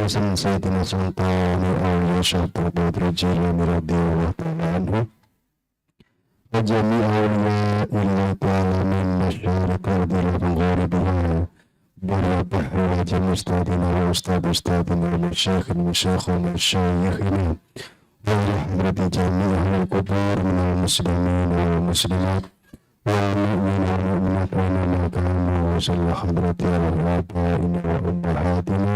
الحسن سيدنا سلطان الأولياء شيخ القادر الجيلاني رضي الله تعالى عنه وجميع أولياء الله تعالى من مشارق الأرض ومغاربها، بر البحر، وجميع أستاذنا وأستاذ أستاذنا ومشايخ المشايخ ومشايخنا، وإلى حضرة جميع أهل القبور من المسلمين والمسلمات والمؤمنين والمؤمنات أينما كانوا، وصلى حضرة على آبائنا وأمهاتنا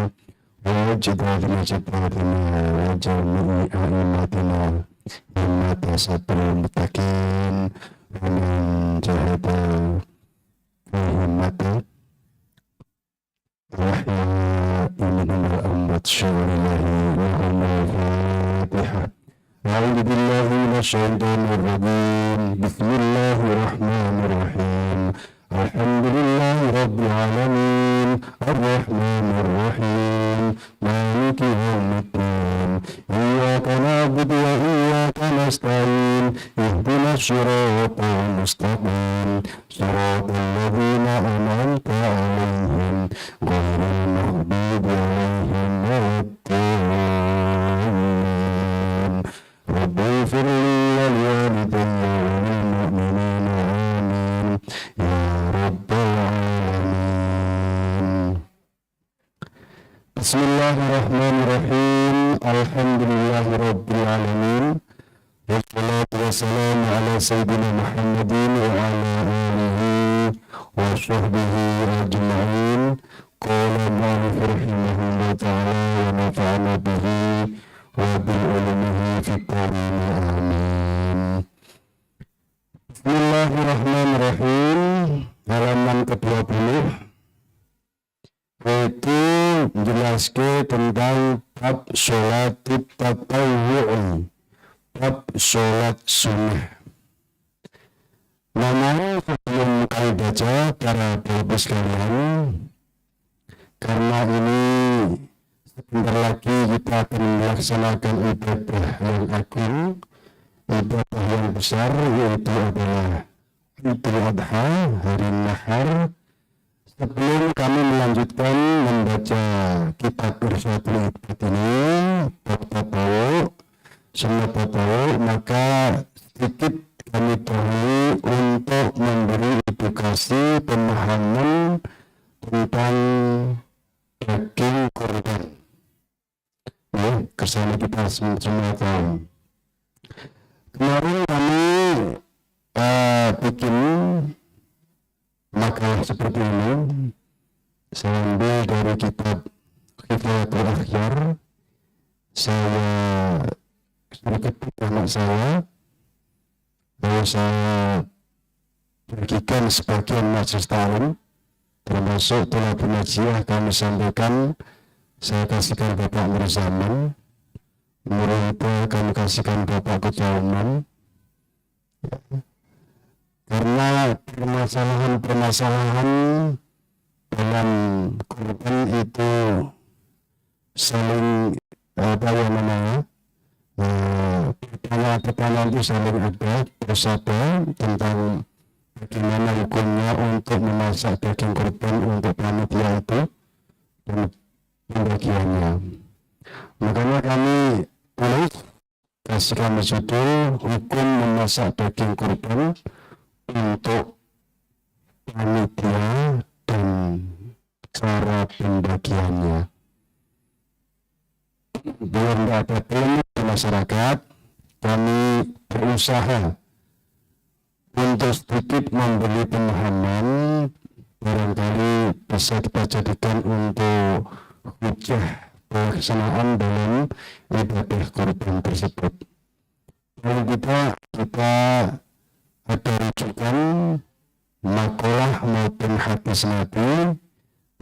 وأجدادنا جداتنا وجميع أئمتنا، أئمة صبر المتقين، ومن جاهد في همته الأحياء منهم والأموات شعور الله لهم الفاتحة. أعوذ بالله من الشيطان الرجيم. بسم الله الرحمن الرحيم. الحمد لله رب العالمين، الرحمن الرحيم، مالك يوم الدين، إياك نعبد وإياك نستعين، اهدنا الصراط المستقيم، صراط الذين أنعمت عليهم، غير المغضوب عليهم ولا الضالين. رب اغفر لي ولوالدي وللمؤمنين، آمين يا رب العالمين. بسم الله الرحمن الرحيم. الحمد لله رب العالمين، والصلاة والسلام على سيدنا محمد وعلى آله وصحبه أجمعين. قال المؤلف رحمه الله تعالى ونفعنا به وبعلومه في الدارين، آمين. بسم الله الرحمن الرحيم. Halaman ke-20 yaitu menjelaskan tentang bab sholat tatawwu'i, bab sholat sunnah. Namun sebelum kami baca, para bapak sekalian, karena ini sebentar lagi kita akan melaksanakan ibadah yang agung, ibadah yang besar, yaitu adalah Idul Adha, hari Nahar. Sebelum kami melanjutkan membaca kitab Irsyadul Ibad ini, bab tatawu, sunnah tatawu, maka sedikit kami dahului untuk memberi edukasi pemahaman tentang daging kurban. Ya, kersane kita semua tahu. Kemarin kami bikin makalah seperti ini. Saya ambil dari kitab Kifayatul Akhyar. Saya sedikit anak saya, lalu saya bagikan sebagian majelis ta'lim, termasuk Tulabun Najiyah kami sampaikan, saya kasihkan Bapak Nurzaman, Nurul kami kasihkan Bapak Ketua Umum, ya. Karena permasalahan-permasalahan dalam korban itu saling, apa yang namanya, pertanyaan-pertanyaan itu saling ada, terus ada tentang bagaimana hukumnya untuk memasak daging korban untuk panitia itu dan pembagiannya. Makanya kami tulis, kasih kami judul hukum memasak daging korban untuk panitia dan cara pembagiannya. Biar tidak ada polemik di masyarakat, kami berusaha untuk sedikit memberi pemahaman, barangkali bisa kita jadikan untuk hujah pelaksanaan dalam ibadah kurban tersebut. Kalau kita ada rujukan makalah maupun hadis Nabi,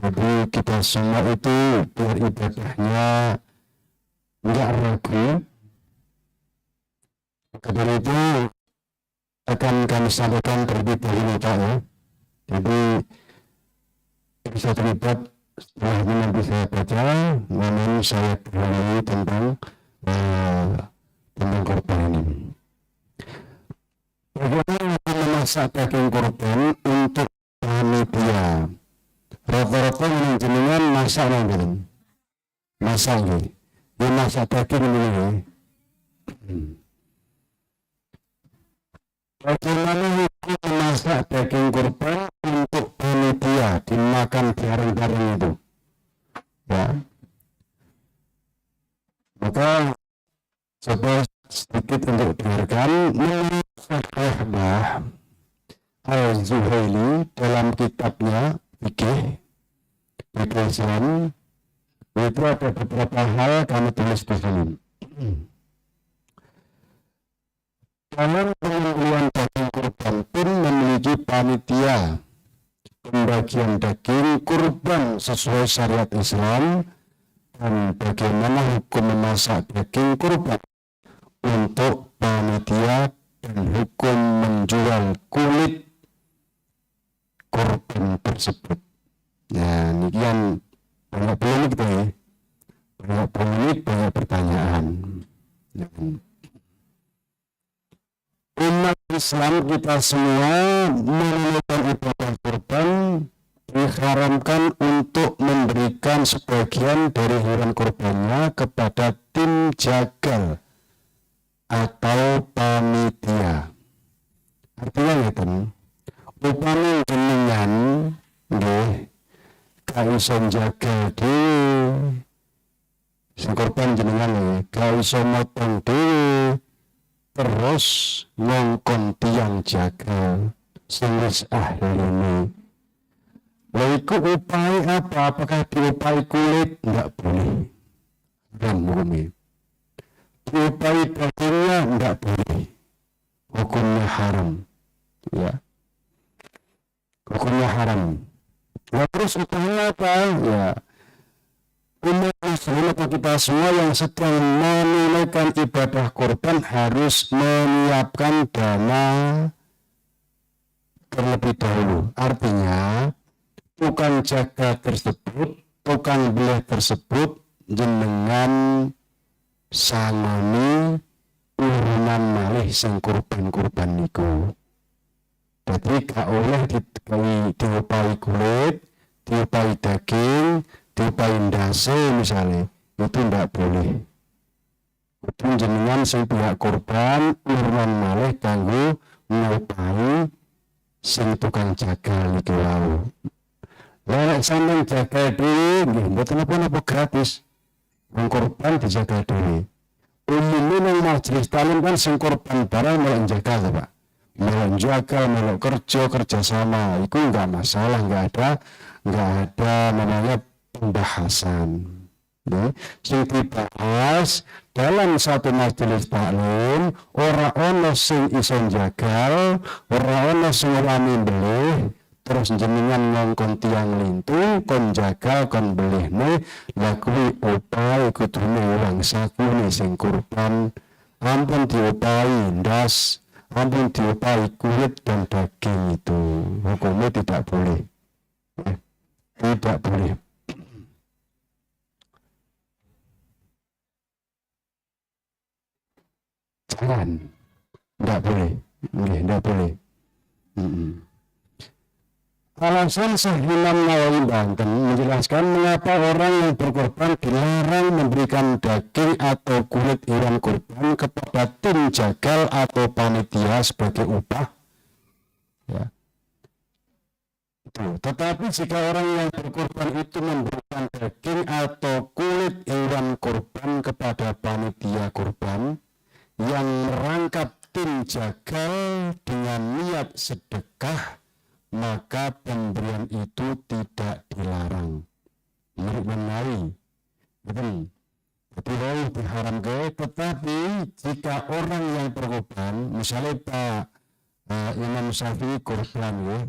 jadi kita semua itu biar ibadahnya enggak ragu. Maka dari itu akan kami sampaikan terlebih dahulu, Pak, ya. Jadi bisa terlibat setelah ini nanti saya baca, namun saya dahului tentang korban ini. Bagaimana memasak daging korban untuk panitia? Rata-rata jenengan masak nang? Masak nggih. Ya masak daging ini nggih. Bagaimana hukum memasak daging kurban untuk panitia dimakan bareng-bareng itu? Ya. Maka coba sedikit untuk dengarkan menurut Syekh Al-Zuhaili dalam kitabnya Fikih Fikih Islam itu ada beberapa hal kami tulis di sini. Dalam pembelian daging kurban pun memiliki panitia pembagian daging kurban sesuai syariat Islam dan bagaimana hukum memasak daging kurban untuk panitia dan hukum menjual kulit kurban tersebut. Ya, ini kan banyak polemik gitu ya. Banyak polemik, banyak pertanyaan. Ya. Umat Islam kita semua menunaikan ibadah kurban diharamkan untuk memberikan sebagian dari hewan kurbannya kepada tim jagal atau panitia. Artinya ngeten, upami jenengan nggih gak iso jagal dhewe, sing korban jenengan nggih gak iso motong dhewe, terus ngongkon tiyang jagal sing wis ahline. Lha iku upahe apa? Apakah diupahi kulit? Enggak boleh. Haram hukumnya. Diupahi dagingnya? Enggak boleh. Hukumnya haram. Ya. Hukumnya haram. Nah, terus upahnya apa? Ya, umat muslim atau kita semua yang sedang menunaikan ibadah kurban harus menyiapkan dana terlebih dahulu. Artinya, tukang jaga tersebut, tukang beleh tersebut jenengan sangoni urunan malih sing kurban-kurban niku. Jadi gak oleh diupahi kulit, diupahi daging, diupahi ndase misalnya, itu ndak boleh. Kudu jenengan sing pihak korban urunan malih kanggo ngupahi sing tukang jagal niku wau. Lah nek sampean jagal dhewe nggih mboten napa-napa, gratis. Wong korban dijagal dhewe. Umumnya nang majelis taklim kan sing korban barang melok jagal to, Pak. Melok jagal, melok kerja, kerja sama. Itu enggak masalah, enggak ada namanya pembahasan. Ya. Sing dibahas dalam satu majelis taklim ora ono sing iso jagal, ora ono sing wani mbelih, terus jenengan ngongkon tiyang lintu kon jagal, kon belihne. Lah kuwi upahe kudune uang sakune sing kurban, ampun diupahi ndas, ampun diupahi kulit dan daging. Itu hukumnya tidak boleh ya, tidak boleh. Jangan, tidak boleh. Tidak boleh. Alasan Syekh Imam Nawawi Banten menjelaskan mengapa orang yang berkorban dilarang memberikan daging atau kulit hewan kurban kepada tim jagal atau panitia sebagai upah. Ya. Itu. Tetapi jika orang yang berkorban itu memberikan daging atau kulit hewan kurban kepada panitia kurban yang merangkap tim jagal dengan niat sedekah, maka pemberian itu tidak dilarang. Menurut Nawawi, betul. Jadi boleh diharamkan, tetapi jika orang yang berkorban, misalnya Pak Imam Syafi'i korban ya,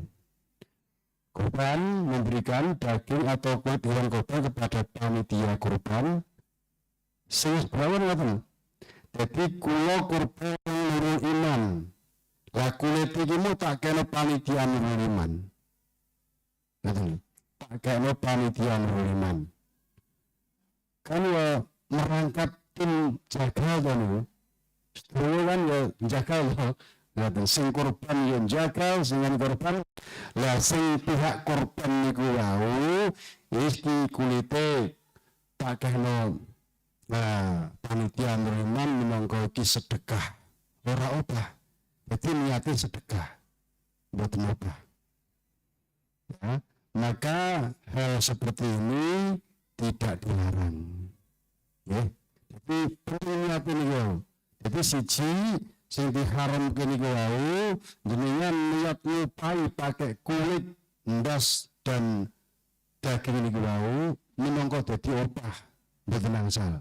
korban memberikan daging atau kulit hewan korban kepada panitia korban, sing berapa ngoten. Jadi kula korban Nurul Iman. Lah kulit iki mau tak kene panitia Nurul Iman. Ngoten. Tak kene panitia Nurul Iman. Kan ya merangkap tim jagal to niku. Sedaya kan ya jagal to. Ngoten, sing korban ya jagal, sing korban lah sing pihak korban niku wau iki kulite Tak kehno, nah, panitia Nurul minangka iki sedekah. Ora obah. Jadi niatnya sedekah. Mboten obah. Ya, maka hal seperti ini tidak dilarang. Ya. Jadi penting niat ini yo. Jadi siji sing diharamke niku wau, jenengan niat ngupahi pakai kulit, ndas, dan daging niku wau minangka dadi opah, mboten angsal.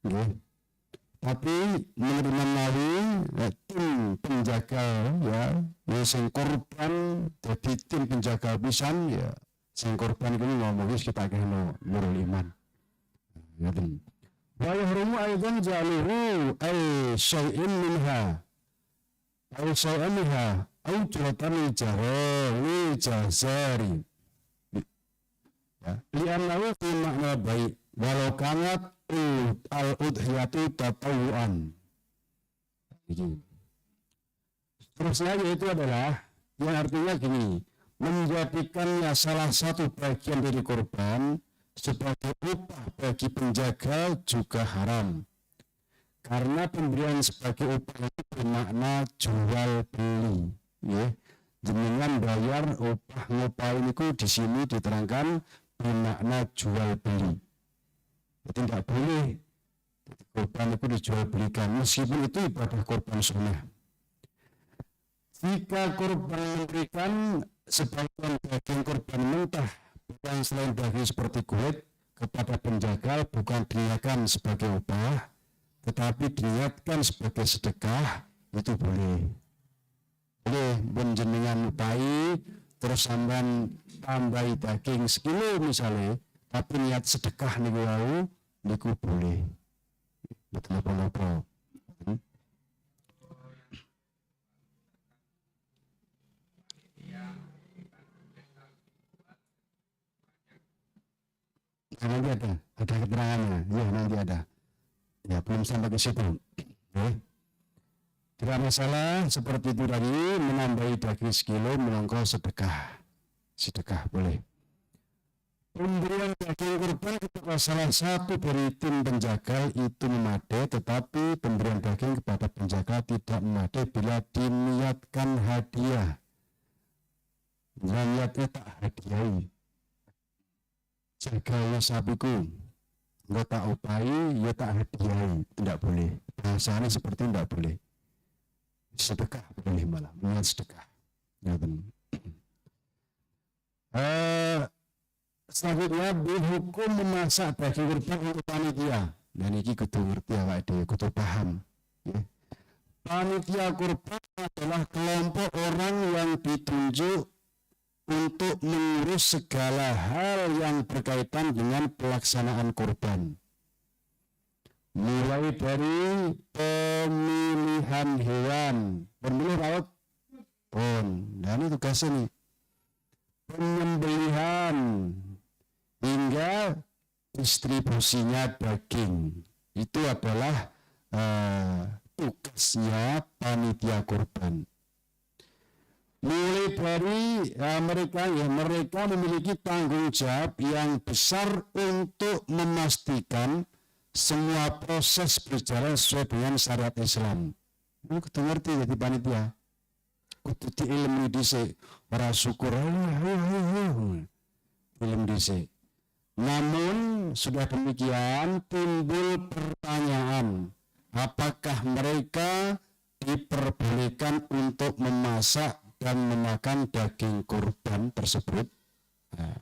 Nggih. Tapi menurut Imam Nawawi ya, tim penjaga ya, ya sing korban dadi tim penjaga pisan ya, sing korban iki ngomong wis kita kehno Nurul Iman. Ngoten. Wa yahrumu aidan ja'luhu ay syai'in minha aw syai'an minha ujratan li jari jazari ya, li'annahu fi makna bai' walau kanat al udhiyatu tatawuan. Iki. Terusnya yaitu adalah yang artinya gini, menjadikannya salah satu bagian dari korban sebagai upah bagi penjaga juga haram. Karena pemberian sebagai upah itu bermakna jual beli. Ya. Jenengan bayar upah ngupahi niku di sini diterangkan bermakna jual beli. Jadi tidak boleh korban itu dijual belikan meskipun itu ibadah korban sunnah. Jika korban memberikan sebagian daging korban mentah, bukan selain daging seperti kulit, kepada penjagal bukan diniatkan sebagai upah, tetapi diniatkan sebagai sedekah, itu boleh. Boleh pun jenengan upahi terus sampean tambahi daging sekilo misalnya, tapi niat sedekah niku wau niku boleh. Mboten napa-napa. Nah, nanti ada keterangannya. Ya, nanti ada. Ya, belum sampai ke situ. Ya. Tidak masalah seperti itu tadi, menambahi daging sekilo minangka sedekah. Sedekah boleh. Pemberian daging kurban kepada salah satu dari tim penjagal itu memadai, tetapi pemberian daging kepada penjagal tidak memadai bila diniatkan hadiah. Bila niatnya tak hadiahi. Jaga sapiku, enggak tak upahi, ya tak hadiahi, tidak boleh. Bahasanya seperti tidak boleh. Sedekah boleh malah, niat sedekah. Ngaten. Selanjutnya dihukum memasak daging kurban untuk panitia. Dan ini kudu ngerti awake dhewe, kudu paham. Ya. Panitia kurban adalah kelompok orang yang ditunjuk untuk mengurus segala hal yang berkaitan dengan pelaksanaan kurban. Mulai dari pemilihan hewan, pemilih raut pun, dan ini tugasnya nih, penyembelihan hingga distribusinya daging. Itu adalah tugasnya panitia kurban. Mulai dari mereka ya, mereka memiliki tanggung jawab yang besar untuk memastikan semua proses berjalan sesuai dengan syariat Islam. Ini kudu ngerti jadi panitia. Kudu diilmi dhisik, ora syukur ilmu dhisik. Namun sudah demikian timbul pertanyaan, apakah mereka diperbolehkan untuk memasak dan memakan daging kurban tersebut? Nah.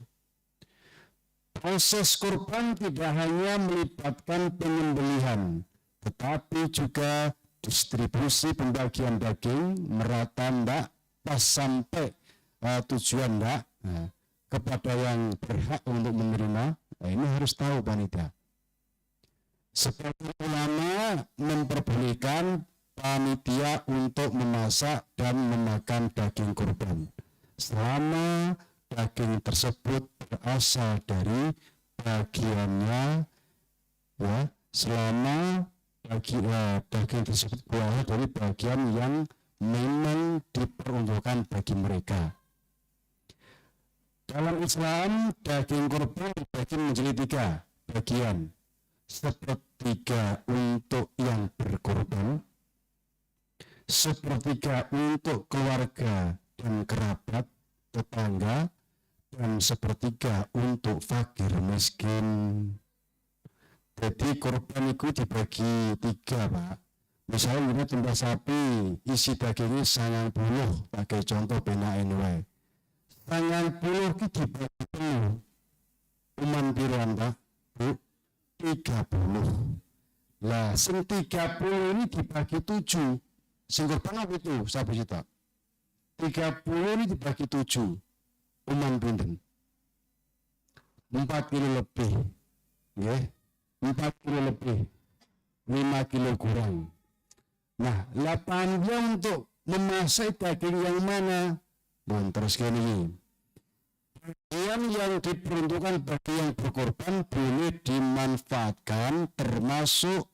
Proses kurban tidak hanya melibatkan penyembelihan, tetapi juga distribusi pembagian daging merata ndak, pas sampai tujuan ndak, nah, kepada yang berhak untuk menerima. Nah, ini harus tahu panitia. Sebagian ulama memperbolehkan panitia untuk memasak dan memakan daging kurban selama daging tersebut berasal dari bagiannya, ya, selama daging tersebut berasal dari bagian yang memang diperuntukkan bagi mereka. Dalam Islam, daging kurban dibagi menjadi tiga bagian. Sepertiga untuk yang berkorban, sepertiga untuk keluarga dan kerabat, tetangga, dan sepertiga untuk fakir miskin. Jadi korban itu dibagi tiga, Pak. Misalnya ini tumbas sapi, isi dagingnya 90, pakai contoh penak wae. 90 ki dibagi 3. Uman piroan, Pak? Bu? 30. Lah, sing 30 ini dibagi 7. Sing korban apa itu? Sapi sitok. 30 ini dibagi 7. Uman pinten? 4 kilo lebih. Nggih. 4 kilo lebih. 5 kilo kurang. Nah, 8 untuk memasak daging yang mana? Bon, terus gini. Bagian yang diperuntukkan bagi yang berkorban boleh dimanfaatkan, termasuk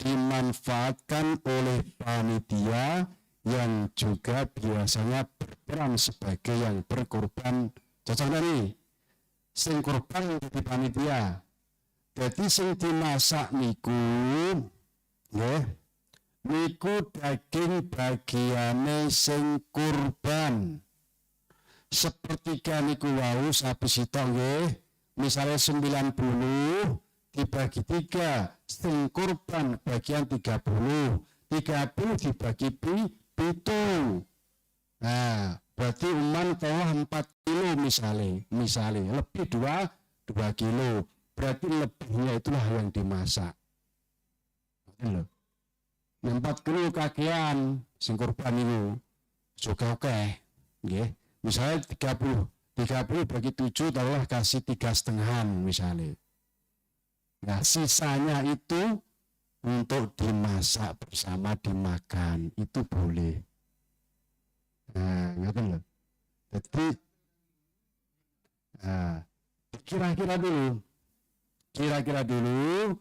dimanfaatkan oleh panitia yang juga biasanya berperan sebagai yang berkorban. Cocok nih? Sing korban di panitia. Jadi sing dimasak niku nggih niku daging bagiane sing kurban. Sepertiga niku wau sapi sitok nggih. Misalnya 90 dibagi 3, sing kurban bagian 30. 30 dibagi 7. Nah, berarti uman tawah 4 kilo misalnya, misalnya lebih 2 kilo. Berarti lebihnya itulah yang dimasak. Ngoten lho. 4 kilo kakean sing kurban itu juga oke, nggih. Misalnya 30, 30 bagi 7, taruhlah kasih 3,5-an misalnya. Nah, sisanya itu untuk dimasak bersama, dimakan, itu boleh. Nah, ngerti loh. Jadi, nah, kira-kira dulu,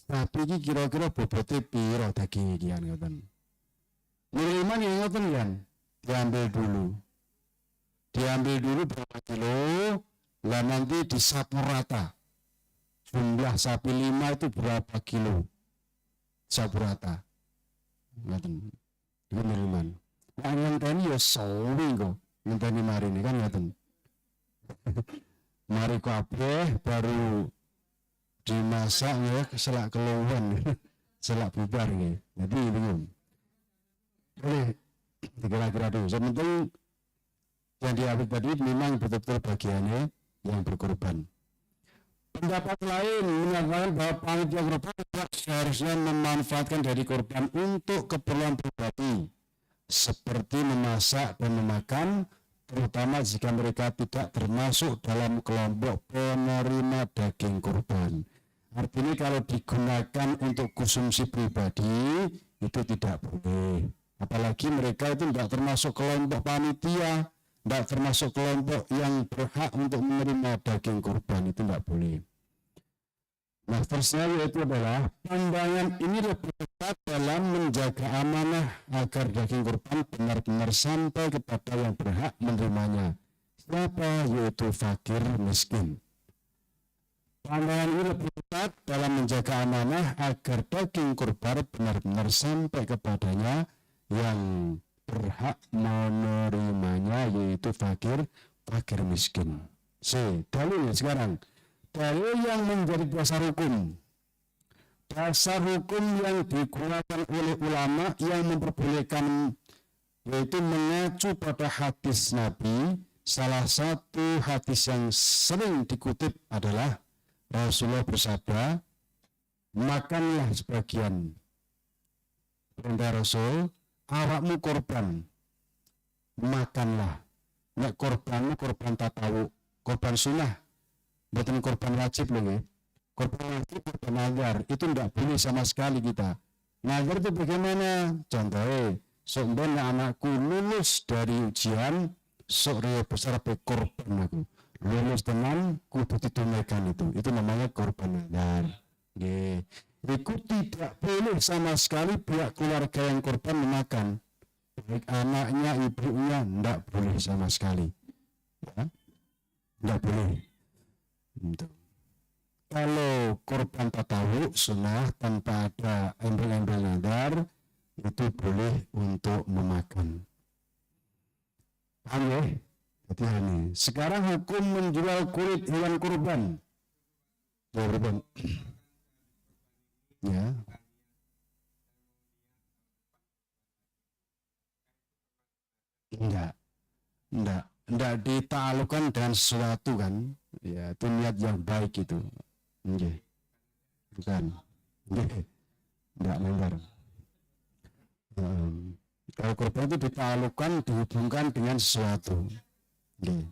sapi ini kira-kira bobotnya piro daging iki kan ngoten. Nurul Iman yang ngoten kan, diambil dulu. Diambil dulu berapa kilo, lah nanti disapu rata. Jumlah sapi 5 itu berapa kilo? Sapu rata. Ngoten. Iku Nurul Iman. Nah, ngenteni ya suwi kok, ngenteni mari ini kan ngoten. Mari kabeh baru dimasak ya, selak keluwen, selak bubar ya. Jadi bingung. Boleh dikira-kira dulu. Yang penting yang diambil tadi memang betul-betul bagiannya yang berkorban. Pendapat lain menyatakan bahwa panitia korban tidak seharusnya memanfaatkan dari korban untuk keperluan pribadi, seperti memasak dan memakan, terutama jika mereka tidak termasuk dalam kelompok penerima daging korban. Artinya kalau digunakan untuk konsumsi pribadi itu tidak boleh. Apalagi mereka itu tidak termasuk kelompok panitia, tidak termasuk kelompok yang berhak untuk menerima daging korban, itu tidak boleh. Nah, terusnya yaitu adalah pandangan ini lebih tepat dalam menjaga amanah agar daging korban benar-benar sampai kepada yang berhak menerimanya. Siapa? Yaitu fakir miskin. Pandangan ini lebih tepat dalam menjaga amanah agar daging korban benar-benar sampai kepadanya yang berhak menerimanya, yaitu fakir fakir miskin. C. Dalil sekarang. Dalil yang menjadi dasar hukum. Dasar hukum yang digunakan oleh ulama yang memperbolehkan yaitu mengacu pada hadis Nabi. Salah satu hadis yang sering dikutip adalah Rasulullah bersabda, "Makanlah sebagian." Perintah Rasul, awakmu korban, makanlah. Nek korbanmu korban tatawu, korban sunnah, bukan korban wajib loh ya. Korban wajib, korban nazar, itu tidak boleh sama sekali kita. Nazar itu bagaimana? Contohnya, sok anakku lulus dari ujian, sok Rio besar pe korban aku. Lulus tenan kudu ditunaikan itu. Itu namanya korban nazar. Nggih. Itu tidak boleh sama sekali pihak keluarga yang korban memakan. Baik anaknya, ibunya, tidak boleh sama sekali. Ya. Tidak boleh. Itu. Kalau korban tatawu sunnah tanpa ada embel-embel nadar itu boleh untuk memakan. Paham ya? Jadi ini. Sekarang hukum menjual kulit hewan kurban. Ya, kurban. Ya. Enggak. Enggak. Enggak ditalukan dengan sesuatu kan. Ya, itu niat yang baik itu. Nggih. Bukan. Nggih. Enggak melanggar. Kalau korban itu ditalukan, dihubungkan dengan sesuatu. Nggih.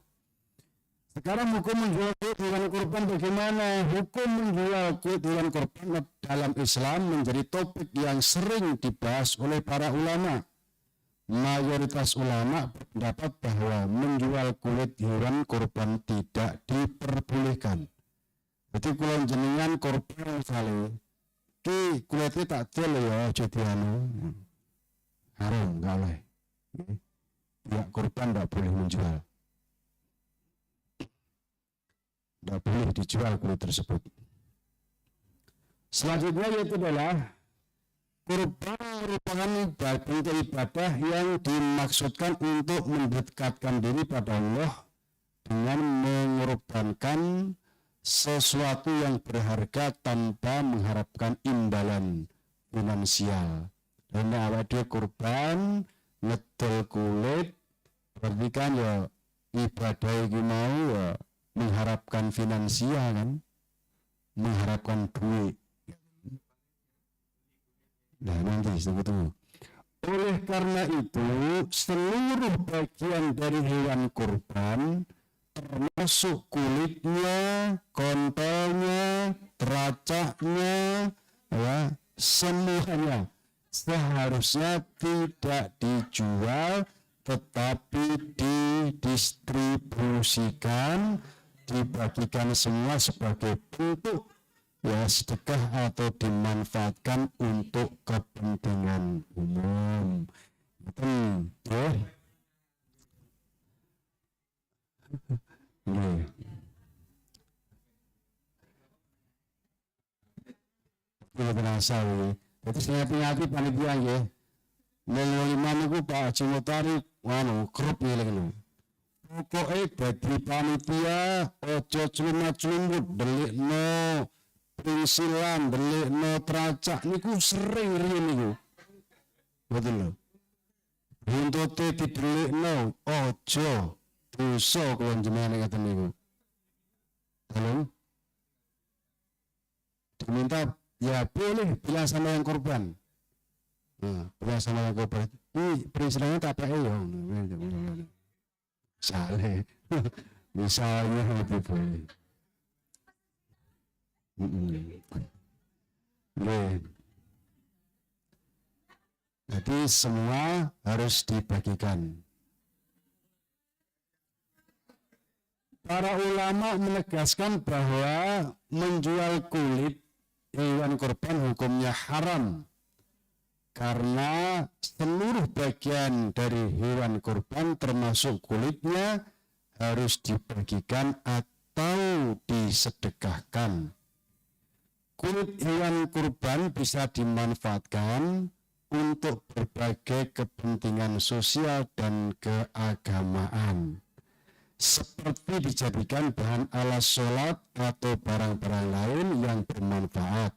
Sekarang hukum menjual kulit hewan kurban bagaimana? Hukum menjual kulit hewan kurban dalam Islam menjadi topik yang sering dibahas oleh para ulama. Mayoritas ulama berpendapat bahwa menjual kulit hewan kurban tidak diperbolehkan. Jadi kalau jenengan korban misalnya, ki kulitnya tak dol ya, jadi anu haram, nggak boleh. Pihak korban nggak boleh menjual, nggak boleh dijual kulit tersebut. Selanjutnya yaitu adalah kurban merupakan bentuk ibadah yang dimaksudkan untuk mendekatkan diri pada Allah dengan mengorbankan sesuatu yang berharga tanpa mengharapkan imbalan finansial. Dan awak dia kurban ngedol kulit berarti kan ya ibadah iki mau ya mengharapkan finansial kan, mengharapkan duit. Nah nanti tunggu. Oleh karena itu seluruh bagian dari hewan kurban termasuk kulitnya, kontolnya, teracaknya, ya, semuanya seharusnya tidak dijual tetapi didistribusikan, dibagikan semua sebagai bentuk ya sedekah atau dimanfaatkan untuk kepentingan umum. Betul, ya. Nggih. Mboten asal iki. Dadi sing ngati-ngati panitia nggih. Lima niku Pak Haji Mutari anu kerep ngelingno. Pokoke dadi panitia aja clumat-clumut delikno pringsilan, delikno tracak niku sering riyen niku. Betul lho. Buntute didelikno aja dosa kula jenengan ngaten niku. Tolong diminta ya boleh bilang sama yang korban. Nah, bilang sama yang korban. Ini pringsilannya tak pakai ya. Misalnya, misalnya itu boleh. Jadi semua harus dibagikan. Para ulama menegaskan bahwa menjual kulit hewan korban hukumnya haram karena seluruh bagian dari hewan korban termasuk kulitnya harus dibagikan atau disedekahkan. Kulit hewan kurban bisa dimanfaatkan untuk berbagai kepentingan sosial dan keagamaan, seperti dijadikan bahan alas sholat atau barang-barang lain yang bermanfaat.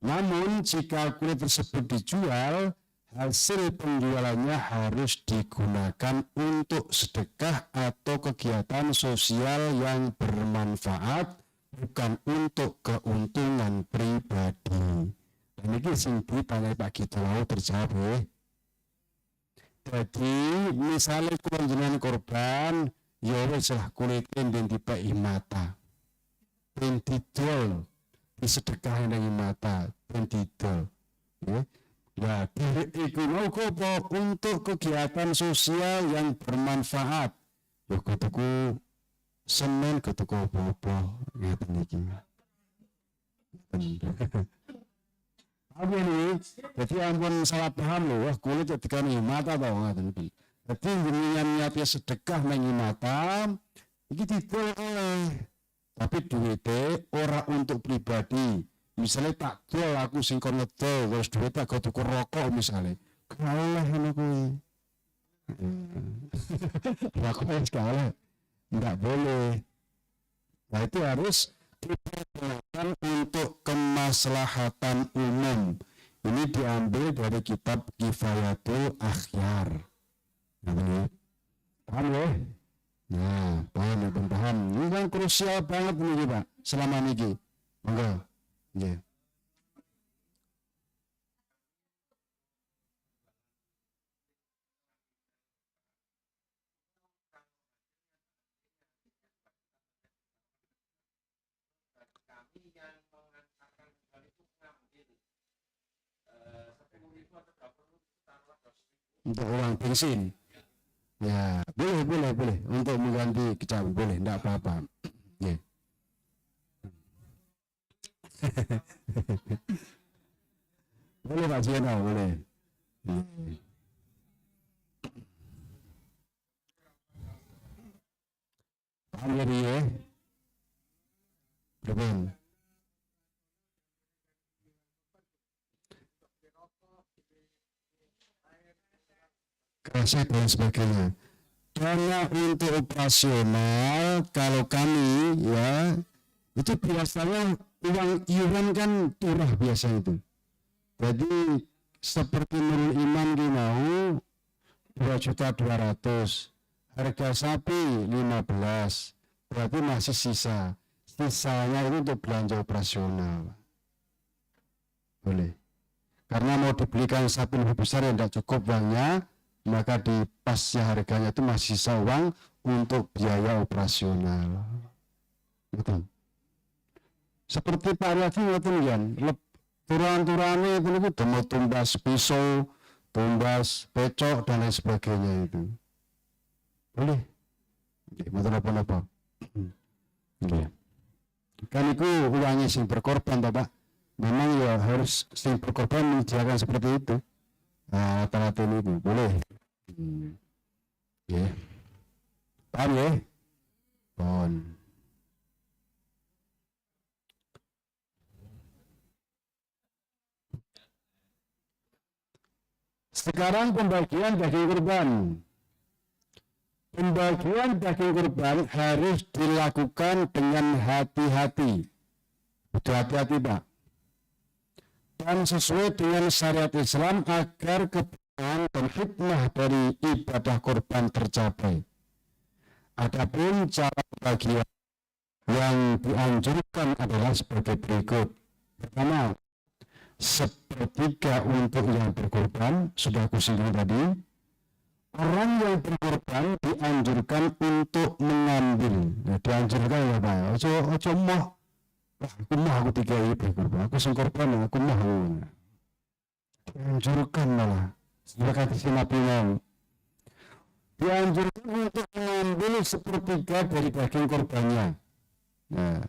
Namun jika kulit tersebut dijual, hasil penjualannya harus digunakan untuk sedekah atau kegiatan sosial yang bermanfaat, bukan untuk keuntungan pribadi. Dan ini sing ditanya Pak Gito wau terjawab ya. Jadi misalnya jenengan korban, ya wis lah kulite ben dipeki mata, ben didol, disedekahi nang mata, ben didol. Ya. Nah, iku mau apa untuk kegiatan sosial yang bermanfaat. Ya tuku semen, tuku apa-apa ngeten iki. Apa ini? Jadi ampun salah paham lho, wah kulit dikani mata to ngoten iki. Jadi jenengan niate sedekah nang mata iki didol oleh. Tapi duitnya ora untuk pribadi. Misalnya tak dol aku sing kon ngedol, terus duit tak go tuku rokok misalnya. Gak oleh ngono kuwi. Rokok wis gak oleh. Enggak boleh. Nah, itu harus dipergunakan untuk kemaslahatan umum. Ini diambil dari kitab Kifayatul Akhyar. Nah, ini. Paham ya? Nah, paham ya, paham. Ini kan krusial banget nih, Pak, selama ini. Monggo. Nggih. Kami yang mengantarkan jual itu ngambil 10.000 atau 20.000, taruhlah 200.000. Untuk uang bensin. Ya, boleh, boleh, boleh. Untuk mengganti kecapi, boleh, enggak apa-apa. Ya. Boleh, Pak Jeno, boleh. Ya. Paham jadi ya? Berapa? Kresek dan sebagainya. Dana untuk operasional kalau kami ya itu biasanya uang iuran kan turah biasa itu. Jadi seperti Nurul Iman ki mau 2.200.000, harga sapi 15, berarti masih sisa. Sisanya itu untuk belanja operasional. Boleh. Karena mau dibelikan sapi lebih besar yang tidak cukup uangnya, maka di pasnya harganya itu masih sisa uang untuk biaya operasional. Betul. Seperti Pak Riyadi ngoten kan, turan-turane itu niku demo tumbas pisau, tumbas pecok dan lain sebagainya itu. Boleh. Nggih, mboten napa-napa. Nggih. Kan itu uangnya sing berkorban toh, Pak. Memang ya harus sing berkorban menyediakan seperti itu. Nah, rata-rata ini itu boleh. Ya. Paham ya? Pon. Sekarang pembagian daging kurban. Pembagian daging kurban harus dilakukan dengan hati-hati. Betul, hati-hati, Pak. Dan sesuai dengan syariat Islam agar keberkahan dan hikmah dari ibadah kurban tercapai. Adapun cara pembagian yang dianjurkan adalah sebagai berikut. Pertama, sepertiga untuk yang berkorban, sudah aku singgung tadi. Orang yang berkorban dianjurkan untuk mengambil. Nah, dianjurkan ya, Pak. Ojo, ojo moh. Wah, aku moh aku dikai berkorban. Aku sing korban, aku moh. Dianjurkan malah. Sebagai hadis Nabi mau. Dianjurkan untuk mengambil sepertiga dari daging korbannya. Nah,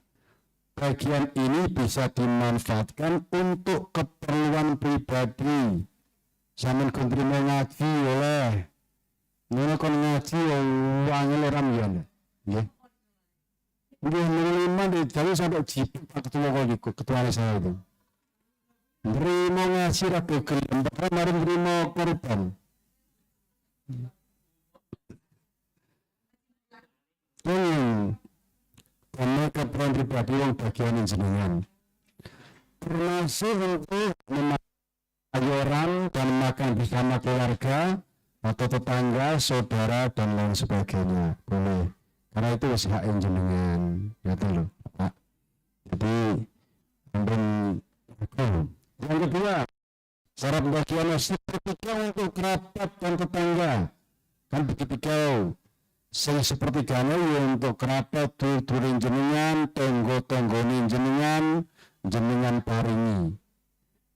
bagian ini bisa dimanfaatkan untuk keperluan pribadi. Sampeyan kon trimo ngaji oleh. Ngono kon ngaji wangel ora mbiyen. Nggih. Nggih, Nurul Iman di jalan sampai jipuk Pak Ketua kok iku, ketua saya itu. Nerimo ngaji ra do gelem, padahal mari nerimo korban. Karena keperluan pribadi yang bagian jenengan. Termasuk untuk memakan dan makan bersama keluarga atau tetangga, saudara dan lain sebagainya. Boleh. Karena itu wis hak jenengan, ya loh, Pak. Jadi ampun aku. Yang kedua, cara pembagiannya sepertiga untuk kerabat dan tetangga. Kan begitu kau. Sing sepertiganya ya untuk kerabat dulur jenengan, tonggo-tonggone jenengan, jenengan paringi.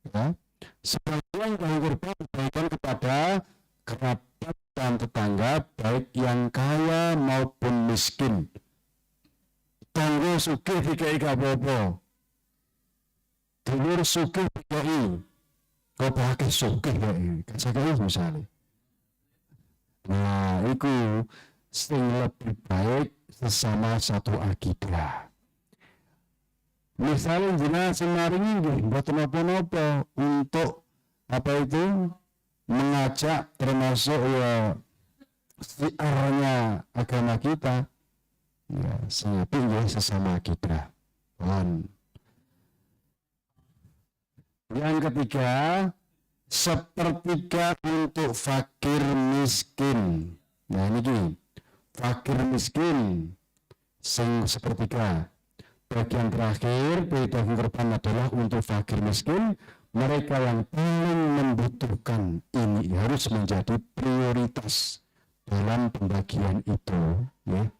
Ya. Sebagian yang kurban diberikan kepada kerabat dan tetangga baik yang kaya maupun miskin. Tonggo sugih dikei gak apa-apa. Dulur sugih dikei. Kok pakai sugih kayak kasih misalnya. Nah, itu sing lebih baik sesama satu akidah. Misalnya jenengan sing maringi nggih mboten napa-napa untuk apa itu, mengajak, termasuk ya syiarnya agama kita ya, sing apik nggih sesama kita. Mohon. Yang ketiga, sepertiga untuk fakir miskin. Nah, ini gini, fakir miskin sing sepertiga. Bagian terakhir dari daging kurban adalah untuk fakir miskin, mereka yang paling membutuhkan. Ini harus menjadi prioritas dalam pembagian itu. Ya.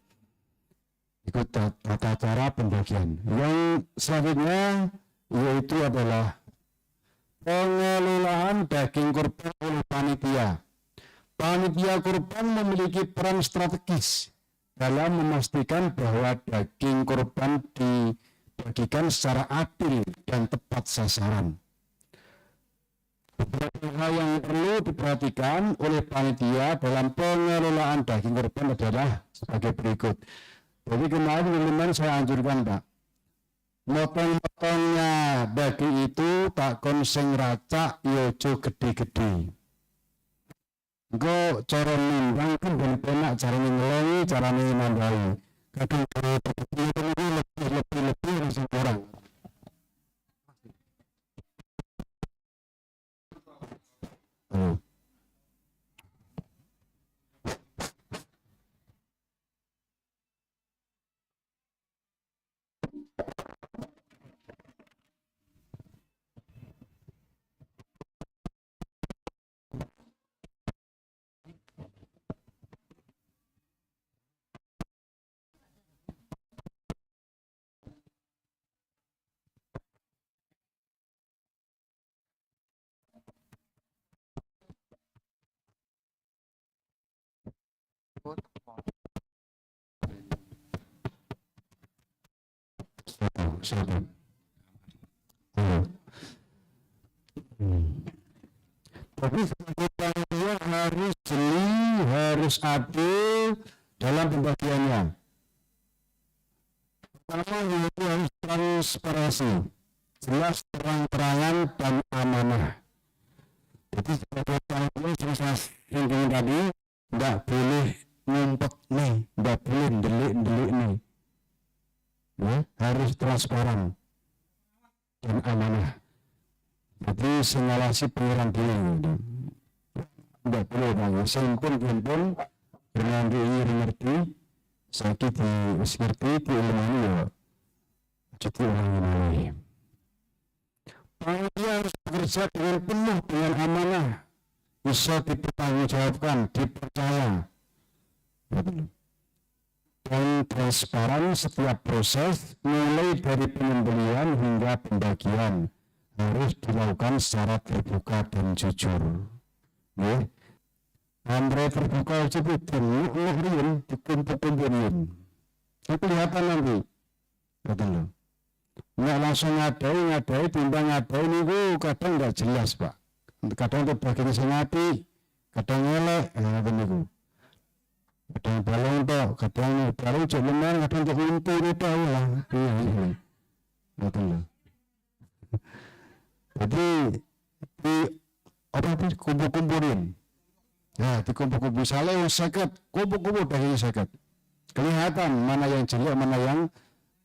Ikut tata cara pembagian. Yang selanjutnya yaitu adalah pengelolaan daging kurban oleh panitia. Panitia kurban memiliki peran strategis dalam memastikan bahwa daging kurban dibagikan secara adil dan tepat sasaran. Beberapa hal yang perlu diperhatikan oleh panitia dalam pengelolaan daging kurban adalah sebagai berikut. Jadi kemarin teman-teman saya anjurkan, Pak, motong-motongnya daging itu tak kon sing racak yo aja gede-gede. Engko cara nimbang kan ben penak carane ngelongi, carane nambahi. Kadang kalau lebih lebih lebih lebih langsung kurang. Oh. Satu, satu. Oh. Tapi sebagai panitia harus jeli, harus adil dalam pembagiannya. Pertama yaitu harus transparansi, jelas, terang-terangan, dan amanah. Jadi sebagai panitia seperti yang tadi, tidak boleh ngumpet nih, tidak boleh delik-delik nih. Ya, harus transparan dan amanah. Jadi sing ngawasi Pangeran dhewe gitu. Tidak boleh bang, sing pun pun dengan ngerti, saiki di wis ngerti diilmani ya. Jadi orang ini. Panitia harus bekerja dengan penuh dengan amanah, bisa dipertanggungjawabkan, dipercaya. Gitu. Dan transparan setiap proses, mulai dari penyembelihan hingga pembagian, harus dilakukan secara terbuka dan jujur. Nggih. Andre terbuka itu riyin dikumpul-kumpulin. Itu kelihatan nanti. Betul loh. Nggak langsung ngadai, ngadai, timbang ngadai niku kadang nggak jelas, Pak. Kadang untuk bagian sing apik, kadang elek, ya ngoten niku. Kadang balong tok, kadang balong jek lemah, kadang untuk untu ini tau lah. Iya. Ngoten lho. Jadi di apa itu kumpul-kumpulin. Nah, dikumpul-kumpul misalnya yang 50, kumpul-kumpul dagingnya 50. Kelihatan mana yang jelek, mana yang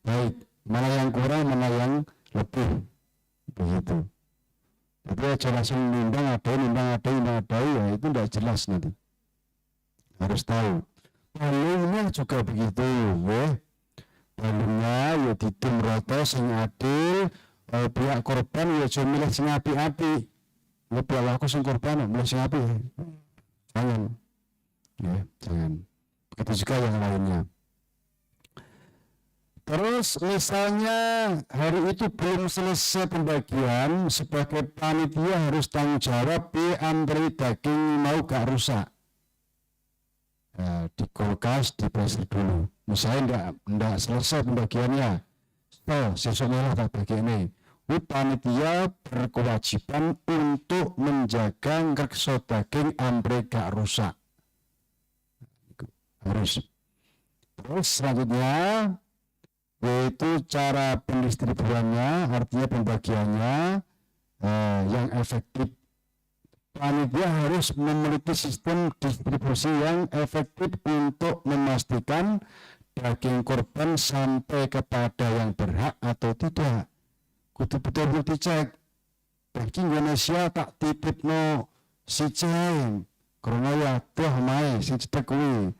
baik, mana yang kurang, mana yang lebih. Begitu. Jadi aja langsung nimbang ada, nimbang ada, nimbang ada, ya itu tidak jelas nanti. Harus tahu. Balungnya juga begitu, ya. Balungnya ya didum rata sing adil, pihak korban ya aja milih sing apik-apik. Ya pihak aku sing korban milih sing apik. Jangan. Ya, jangan. Begitu juga yang lainnya. Terus misalnya hari itu belum selesai pembagian, sebagai panitia harus tanggung jawab bi amprih daging mau gak rusak. Nah, di kulkas, di freezer dulu. Misalnya ndak selesai pembagiannya, so, sesuk malah tak bagi ini. Ini panitia berkewajiban untuk menjaga ngrekso daging amprih gak rusak. Harus. Terus selanjutnya Yaitu cara pendistribusiannya, artinya pembagiannya yang efektif. Panitia harus memiliki sistem distribusi yang efektif untuk memastikan daging korban sampai kepada yang berhak atau tidak. Kudu betul-betul dicek. Daging Indonesia tak titipno si ceng. Karena ya tuh mae sing cedek kuwi.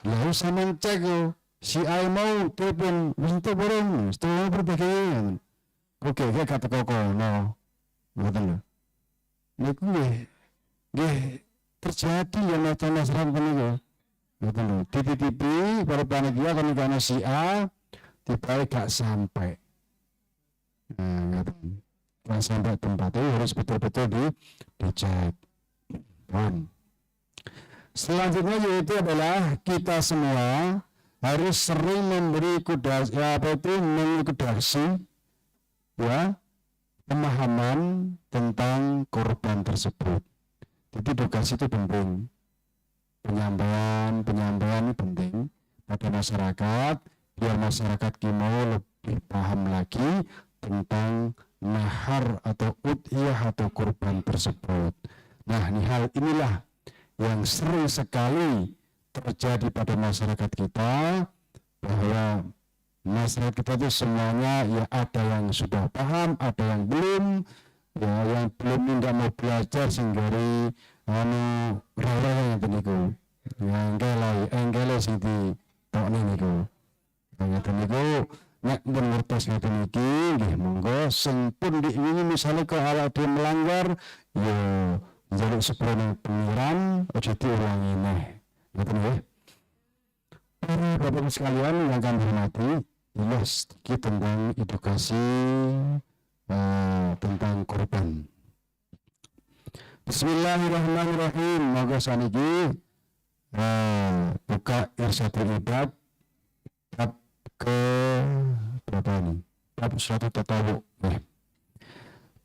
Lalu sampean cek yo, si A mau telepon wis entuk bareng, setelah berbagai. Oke, oke kata kono. Ngoten lho. Niku nggih terjadi ya macam masyarakat niku. Ngoten lho. Dititipi para panitia kan kana si A tiba gak sampai. Nah, ngoten. Gak sampai tempatnya harus betul-betul dicek. Paham? Selanjutnya yaitu adalah kita semua harus sering memberi kudas, ya, apa itu, mengedukasi ya pemahaman tentang korban tersebut. Jadi edukasi itu penting. Penyampaian, penyampaian ini penting pada masyarakat biar masyarakat mau lebih paham lagi tentang nahar atau udhiyah atau korban tersebut. Nah, ini hal inilah yang sering sekali terjadi pada masyarakat kita, bahwa masyarakat kita itu semuanya ya ada yang sudah paham, ada yang belum, ya yang belum tidak mau belajar sing dari anu rara yang niku. Engkele, engkele sing ditokne niku. Ngeten niku nek pun ngertos ngeten iki nggih monggo sing pun diwingi misale kok awake dhewe melanggar ya njaluk sepuro nang Pengeran, aja diulangi neh. Ngoten nggih. Para bapak sekalian yang kami hormati, ini sedikit tentang edukasi tentang korban. Bismillahirrahmanirrahim. Monggo saniki buka Irsyadul Ibad bab ke berapa ini? Bab suatu tatawu. Nih.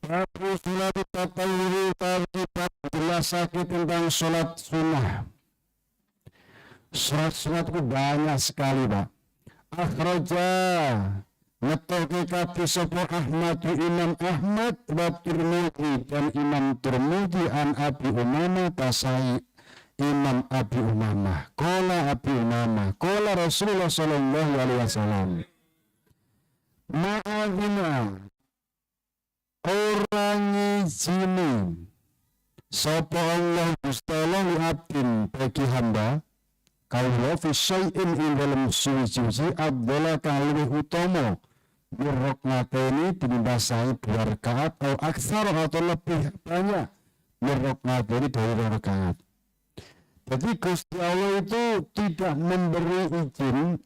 Bab sholat tatawu, bab jelasake tentang sholat sunnah. Sholat sunat itu banyak sekali, Pak. Akhraja ngetoke kabeh sapa Ahmad, Imam Ahmad, wa Tirmidzi dan Imam Tirmidzi, an Abi Umamah tasai Imam Abi Umamah. Qala Abi Umamah, qala Rasulullah sallallahu alaihi wasallam. Ma'adzina ora ngizini sapa Allah Gusti Allah li abdin bagi hamba kawula fi syai'in ing dalem suwi-suwi afdhala kang luwih utama mir rakaataini tinimbang sae dua rakaat atau aksar atau lebih banyak mir rakaataini dari dua rakaat. Jadi Gusti Allah itu tidak memberi izin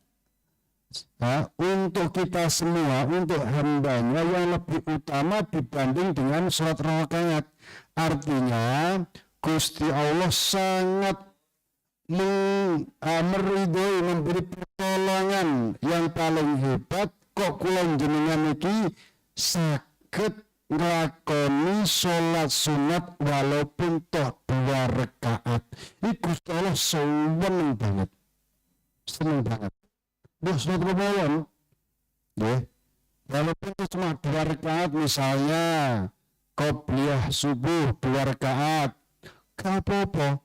ya, untuk kita semua, untuk hambanya yang lebih utama dibanding dengan sholat rakaat. Artinya Gusti Allah sangat meridhoi, memberi pertolongan yang paling hebat kok kula jenengan iki saged nglakoni sholat sunat walaupun toh dua rakaat. Ini Gusti Allah seneng banget. Seneng banget. Duh, sunat kemawon. Nggih. Walaupun itu cuma dua rakaat, misalnya qobliyah subuh dua rakaat. Gak apa-apa.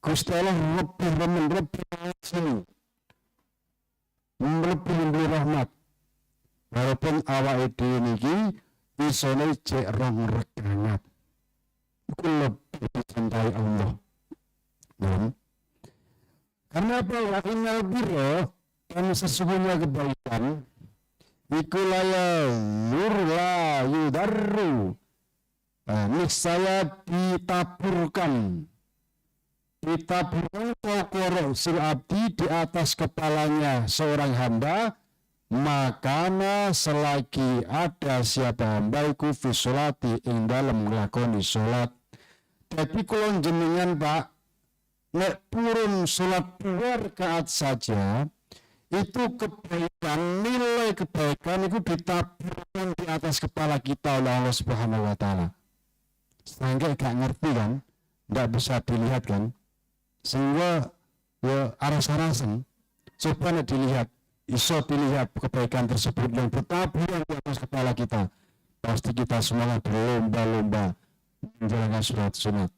Gusti Allah lebih remen, lebih sini. Lebih memberi rahmat. Walaupun awake dhewe niki isone cek rong rakaat. Iku lebih dicintai Allah. Ya. Karena apa? Wa innal birra dan sesungguhnya kebaikan iku la la yudarru. Nah, niscaya ditaburkan, ditaburkan fauqa ra'sil abdi di atas kepalanya seorang hamba makana selagi ada siapa hamba iku fi sholati ing dalem nglakoni salat. Jadi kula jenengan, Pak, nek purun salat dua rakaat saja itu kebaikan, nilai kebaikan itu ditaburkan di atas kepala kita oleh Allah Subhanahu wa taala. Sehingga gak ngerti kan, nggak bisa dilihat kan. Sehingga ya aras-arasen. Coba nek dilihat. Iso dilihat kebaikan tersebut yang bertaburan di atas kepala kita, pasti kita semua berlomba-lomba menjalankan sholat sunat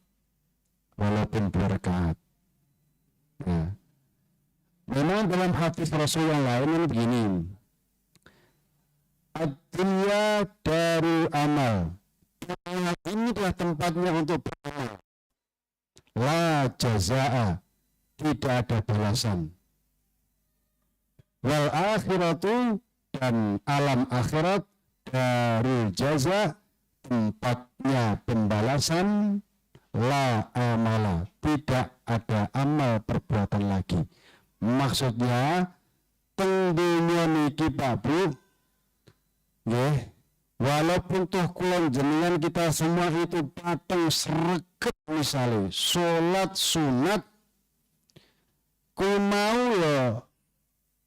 walaupun 2 rakaat. Nah, memang dalam hadis Rasul yang lain ini begini. الدنيا دار العمل. Dunia ini adalah tempatnya untuk beramal. لا جزاء. Tidak ada balasan. والآخرة dan alam akhirat دار الجزاء, tempatnya pembalasan, لا عمل, tidak ada amal perbuatan lagi. Maksudnya teng dunya niki, Pak, Bu, nggih, walaupun toh kula jenengan, kita semua itu pateng sregep, misalnya sholat sunat ku mau ya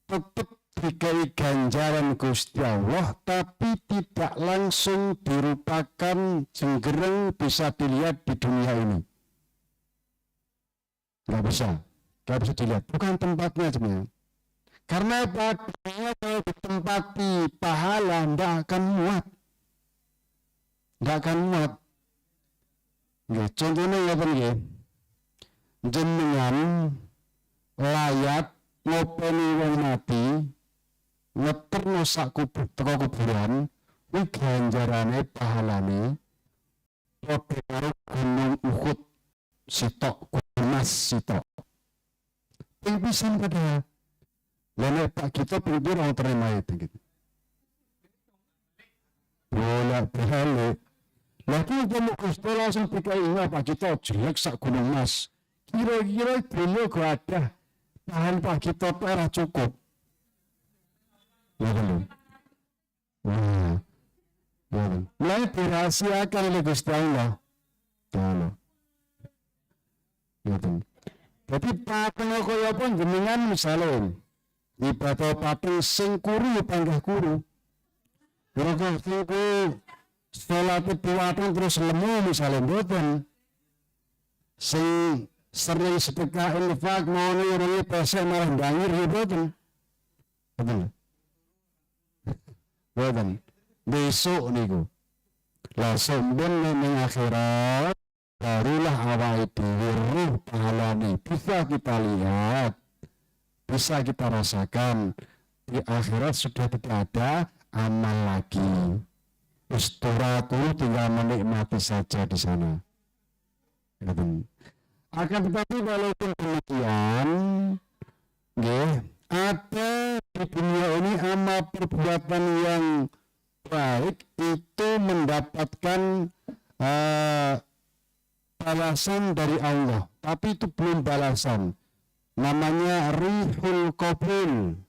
tetep dikai ganjaran Gusti Allah, tapi tidak langsung dirupakan jenggereng bisa dilihat di dunia ini. Nggak bisa, nggak bisa dilihat, bukan tempatnya sebenarnya. Karena apa? Dunia kalau ditempati pahala nggak akan muat, nggak akan muat. Nggih, contohnya ya nggih, jenengan layat ngopeni wong mati, ngeterno sak kubur teko kuburan kuwi, ganjarane, pahalane padha karo Gunung Uhud sitok, Mas sitok ping pisan. Padahal lha nek Pak kita ping piro terima itu gitu, bolak balik. Lagi umpama Gusti langsung dikai Pak kita jelek sak Gunung Mas, kira-kira beliau gak ada bahan Pak kita ora cukup ya belum. Nah, ya. Mulai dirahasiakan oleh Gusti Allah. Allah. Gitu. Jadi pateng kaya apa jenengan, misalnya ibadah pateng sing kuru ya panggah kuru. Kira-kira sing salat piwateng terus lemu misalnya, mboten. Sing sering sedekah, infak, mau urunge pesek malah ndangir ya mboten. Betul. Mboten. Besok niku. Lah, sampeyan ning akhirat barulah awake dhewe roh pahalane bisa kita lihat, bisa kita rasakan. Di akhirat sudah tidak ada amal lagi. Wis turu, tinggal menikmati saja di sana. Gitu. Akan tetapi walaupun demikian, nggih, ada di dunia ini amal perbuatan yang baik itu mendapatkan balasan dari Allah, tapi itu belum balasan. Namanya ريح القبول.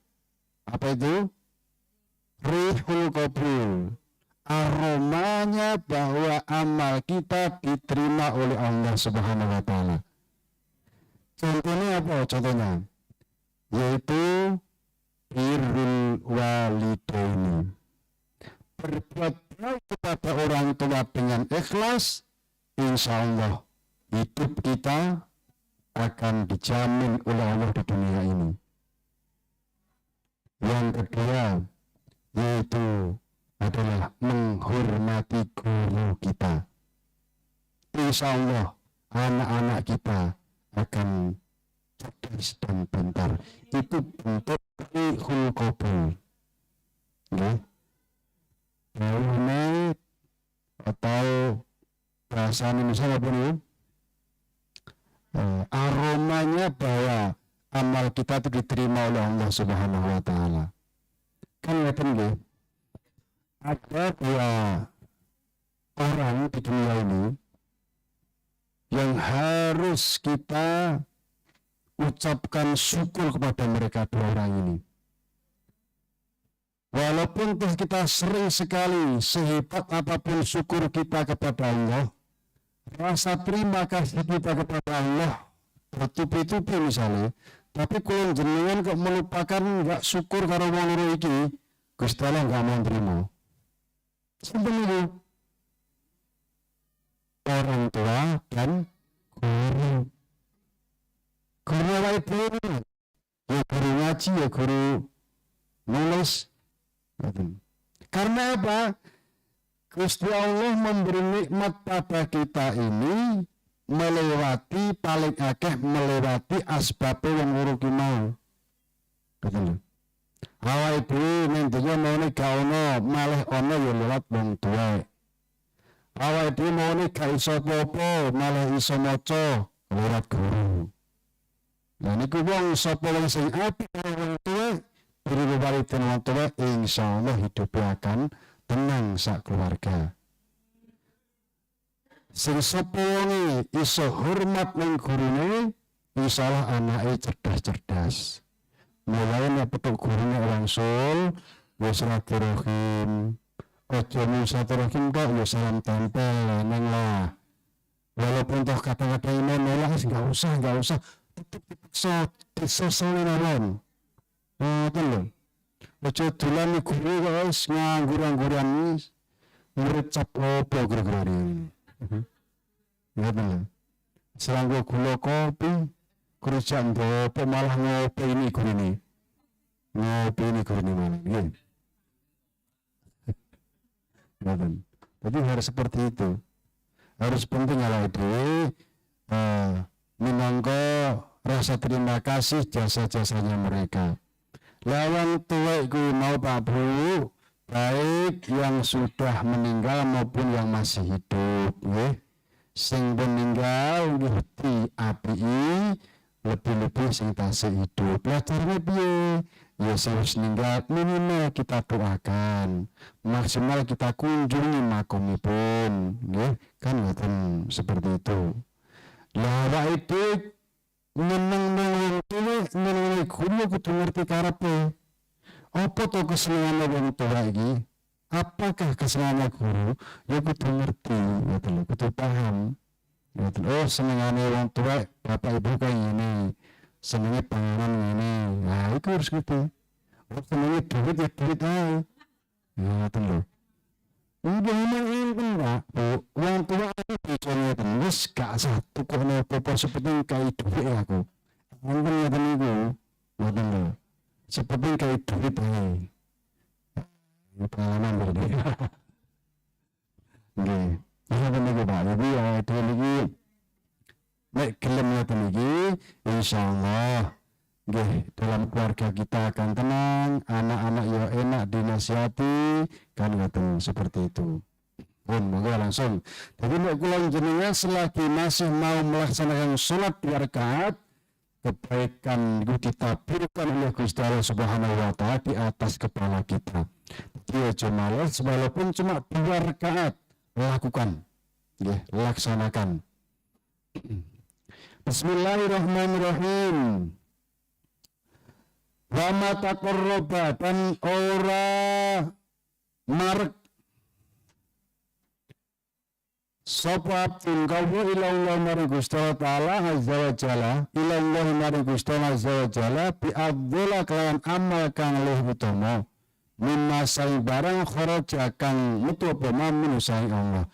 Apa itu? ريح القبول. Aromanya bahwa amal kita diterima oleh Allah Subhanahu wa taala. Contohnya apa? Contohnya yaitu بر الوالدين. Berbuat baik kepada orang tua dengan ikhlas, insya Allah hidup kita akan dijamin oleh Allah di dunia ini. Yang kedua, yaitu adalah menghormati guru kita. Insya Allah anak-anak kita akan cerdas dan pintar. Itu bentuk ريح القبول. Nggih. Baune atau bahasa Indonesia apa nih? Aromanya bahwa amal kita itu diterima oleh Allah Subhanahu wa taala. Kan ngeten nggih. Ada dua orang di dunia ini yang harus kita ucapkan syukur kepada mereka, dua orang ini. Walaupun toh kita sering sekali, sehebat apapun syukur kita kepada Allah, rasa terima kasih kita kepada Allah bertubi-tubi misalnya, tapi kalau jenengan kok melupakan, nggak syukur karo wong loro iki, Gusti Allah nggak mau terima. Sampai itu orang tua dan guru. Guru awake dhewe ya guru ngaji, ya guru. Nulis. Karena apa? Gusti Allah memberi nikmat pada kita ini melewati, paling akeh melewati asbabe wong loro ki mau. Ngoten lho. Awake dhewe ning donya maune gak ono, malih ono ya lewat wong tuwek. Awake dhewe maune gak iso apa-apa, malah iso maca lewat guru. Lah niku wong sapa wong sing apik karo wong tuwek, birrul walidain, wong tuwek, insyaallah hidupnya akan tenang sak keluarga. Sing sapa wonge iso hormat ning gurune, insyaallah anake cerdas-cerdas. Mulai nek petuk gurune langsung ya silaturahim. Aja mung silaturahim kok, ya salam tempel neng lah. Walaupun toh kadang-kadang ini nolak, enggak usah, enggak usah, tetep dipaksa, disosoli mawon. Ngoten lho. Aja dolan guru kok wis nganggur-angguran, murid cap opo kira-kira ini. Ngoten lho. Selanggo gula kopi, kerja apa malah ngopi ini gurune. Ngopi ini gurune malah. Nggih. Ngoten. Jadi harus seperti itu. Harus penting awake dhewe minangka rasa terima kasih jasa-jasanya mereka. Lawan tuwek kuwi mau, Pak, Bu, baik yang sudah meninggal maupun yang masih hidup, nggih. Sing meninggal nggih diapiki, lebih-lebih sing tasih hidup. Lah carane piye? Ya sing wis ninggal minimal kita doakan, maksimal kita kunjungi makomipun, nggih, kan ngoten, seperti itu. Lah awake dhewe nyeneng nang wong tuwa, nyeneng guru, kudu ngerti karepe. Apa to kesenengane wong tua iki? Apakah kesenangannya guru? Ya kudu ngerti, gitu lho, kudu paham. Gitu. Oh, senengane wong tua, bapak ibu kayak gini. Senenge panganan ngene. Nah, itu harus ngerti. Oh, senenge duit ya duit ae. Ya, ngoten lho. Udah emang enten, Pak, Bu. Wong tua aku bisa ngeten, wis gak usah tukokno apa-apa, sepenting kai dhuwit aku. Enten ngeten niku. Ngoten lho. Sepenting kai duit ae. Ini pengalaman berarti. Nggih. Ngoten niku, Pak. Jadi awake dhewe niki nek gelem ngoten iki, insyaallah nggih dalam keluarga kita akan tenang, anak-anak ya enak dinasihati, kan ngoten, seperti itu. Pun monggo langsung. Jadi nek kula jenengan selagi masih mau melaksanakan sholat dua rakaat, kebaikan itu ditaburkan oleh Gusti Allah Subhanahu wa Taala di atas kepala kita. Jadi aja males, walaupun cuma dua rakaat, lakukan. Ya, laksanakan. Bismillahirrahmanirrahim. Wa ma taqarraba dan ora marek sapa abdun kawula ilallah maring Gusti Allah Ta'ala azza wa jalla, ilallah maring Gusti Allah azza wa jalla, bi afdhala kelawan amal kang luwih utama, mimma saing barang, kharaja kang metu apa ma, minhu saing Allah.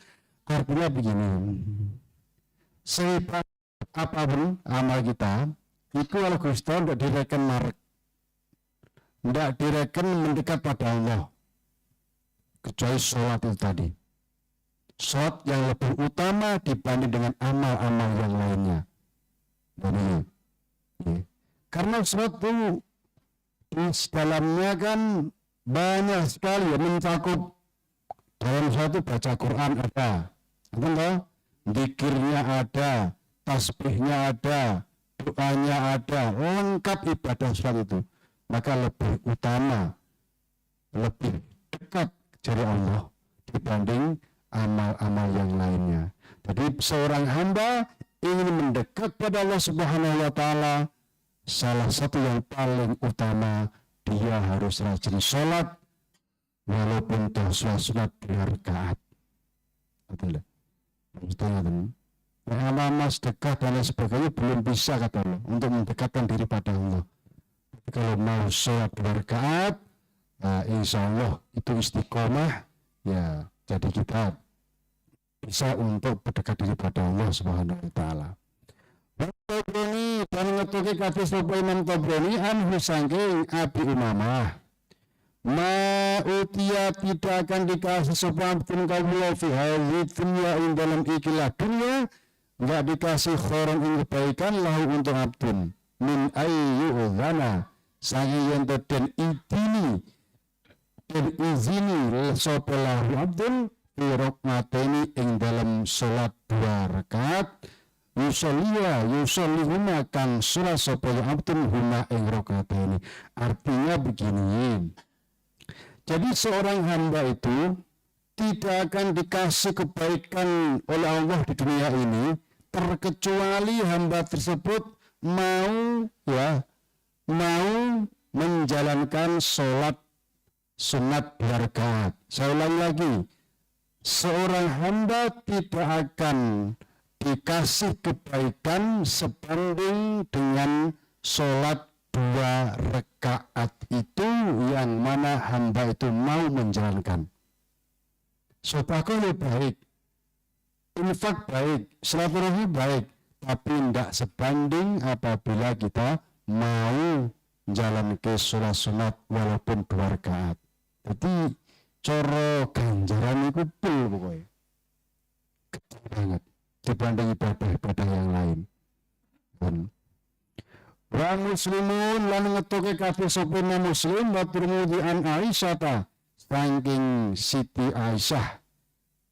Artinya begini, sehebat apapun amal kita itu, kalau Gusti Allah tidak direken marek, tidak direken mendekat pada Allah, kecuali sholat itu tadi, sholat yang lebih utama dibanding dengan amal-amal yang lainnya. Jadi, ya. Karena sholat itu di dalamnya kan banyak sekali ya, mencakup dalam satu baca Quran ada, betul? Dikirnya ada, tasbihnya ada, doanya ada, lengkap ibadah sholat itu. Maka lebih utama, lebih dekat dari Allah dibanding amal-amal yang lainnya. Jadi seorang hamba ingin mendekat pada Allah Subhanahu wa Taala, salah satu yang paling utama dia harus rajin sholat, walaupun toh sholat sunat dua rakaat. Betul. Maksudnya amal sedekah dan lain sebagainya belum bisa, kata Allah, untuk mendekatkan diri pada Allah. Tapi kalau mau sholat dua rakaat, nah, insya Allah itu istiqomah, ya jadi kita bisa untuk berdekat diri pada Allah Subhanahu wa Taala. Tabrani dan ngetuke kabeh sapa Imam Tabrani anhu saking Abi Umamah. Ma utia tidak akan dikasih sapa abdun kawula fi hadhihi dunya ing dalam ikilah dunya, enggak dikasih khairan ing kebaikan lahu untuk abdun min ayyudzana sangi yen den idini den izini sapa lahu abdun fi rakaataini ing dalam salat dua rakaat yusolliya yusallihuma kang salat sapa abdun huma ing rakaataini. Artinya begini, jadi seorang hamba itu tidak akan dikasih kebaikan oleh Allah di dunia ini terkecuali hamba tersebut mau ya mau menjalankan sholat sunat dua rakaat. Saya ulang lagi, seorang hamba tidak akan dikasih kebaikan sebanding dengan sholat dua rakaat itu yang mana hamba itu mau menjalankan. Sedekah lebih baik, infak baik, silaturahmi baik, tapi tidak sebanding apabila kita mau jalan ke sholat sunat walaupun dua rakaat. Jadi coro ganjaran itu pul pokoknya gede banget dibanding ibadah-ibadah yang lain. Dan wa muslimun lan ngetoke kabeh sapa muslim wa Tirmidzi an Aisyah ta saking Siti Aisyah.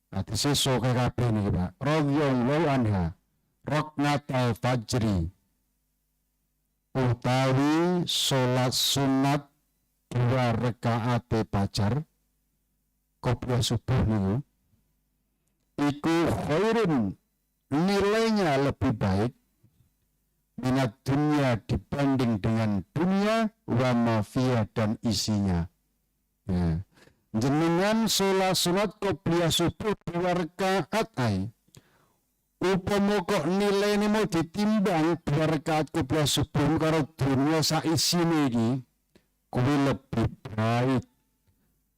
Hadise soke kabeh niki Pak. Radhiyallahu anha. Rakaat fajri utawi salat sunat dua rakaat fajar qobliyah subuh niku iku khairun nilainya lebih baik minad dunia dibanding dengan dunia wa mafia dan isinya. Ya. Jenengan sholat sunat qobliyah subuh dua rakaat ai. Upama kok nilainya mau ditimbang dua rakaat qobliyah subuh karo dunia sak isine iki, kuwi lebih baik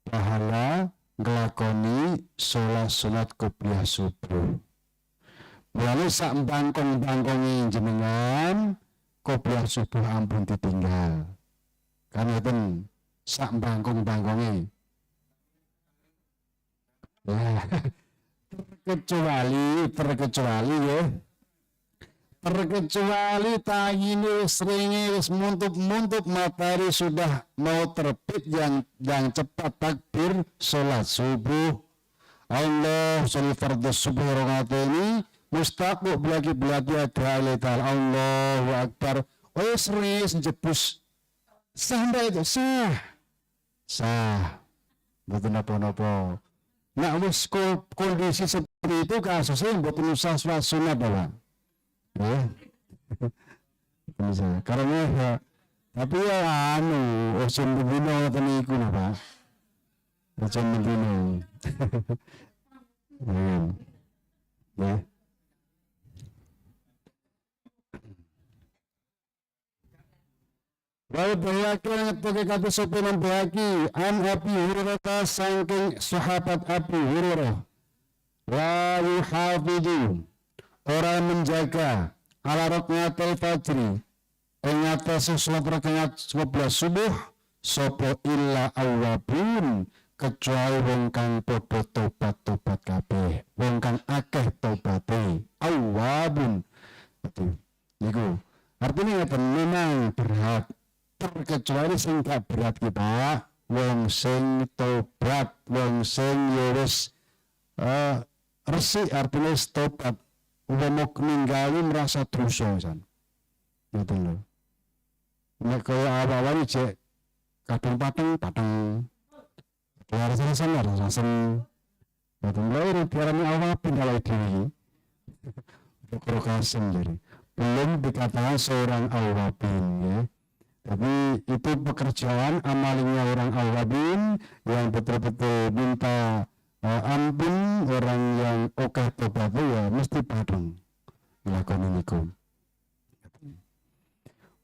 pahala nglakoni sholat sunat qobliyah subuh. Mulane sak bangkong-bangkonge jenengan qobliyah subuh ampun ditinggal. Kan ngoten sak bangkong-bangkonge. Ya, terkecuali ya. Terkecuali tangine seringe wis muntup-muntup matahari sudah mau terbit yang cepat takbir sholat subuh. Allah sholat fardhu subuh rakaat ini mustaqbu belaki belaki ada ta'ala Allahu Akbar. Oh seringe jebus sah ndak itu? Sah. Sah. Mboten napa-napa. Nah, wis kondisi seperti itu kasusnya mboten usah sholat sunat, Pak. Ya. Bisa. Karena ya, tapi ya anu, ojo bendino ngoten niku lho, Pak. Ojo bendino. Ya. Ya. Wal Baihaqi ngetoke kabeh sapa Imam Baihaqi an Abi Hurairah saking sahabat Abu Hurairah la yuhafidhu orang menjaga ala rakaatil fajri ing atase salat rakaat 11 subuh sapa illa awwabun kecuali wong kang padha tobat-tobat kabeh, wong kang akeh tobaté, awwabun. Niku artinya ngeten, memang berat terkecuali sing gak berat ki Pak, wong sing tobat, wong sing ya wis resik artinya wis tobat, umpama ninggali merasa dosa pisan. Ngoten lho. Nek kaya awak-awak jek kadung pateng pateng. Rasa-rasa rasa. Ngoten lho diarani awak pindah dhewe iki. Perkara kasem jadi. Belum dikatakan seorang awabin ya. Tapi itu pekerjaan amalinya orang awabin yang betul-betul minta ampun, orang yang oke tobat ya mesti padang nglakoni niku.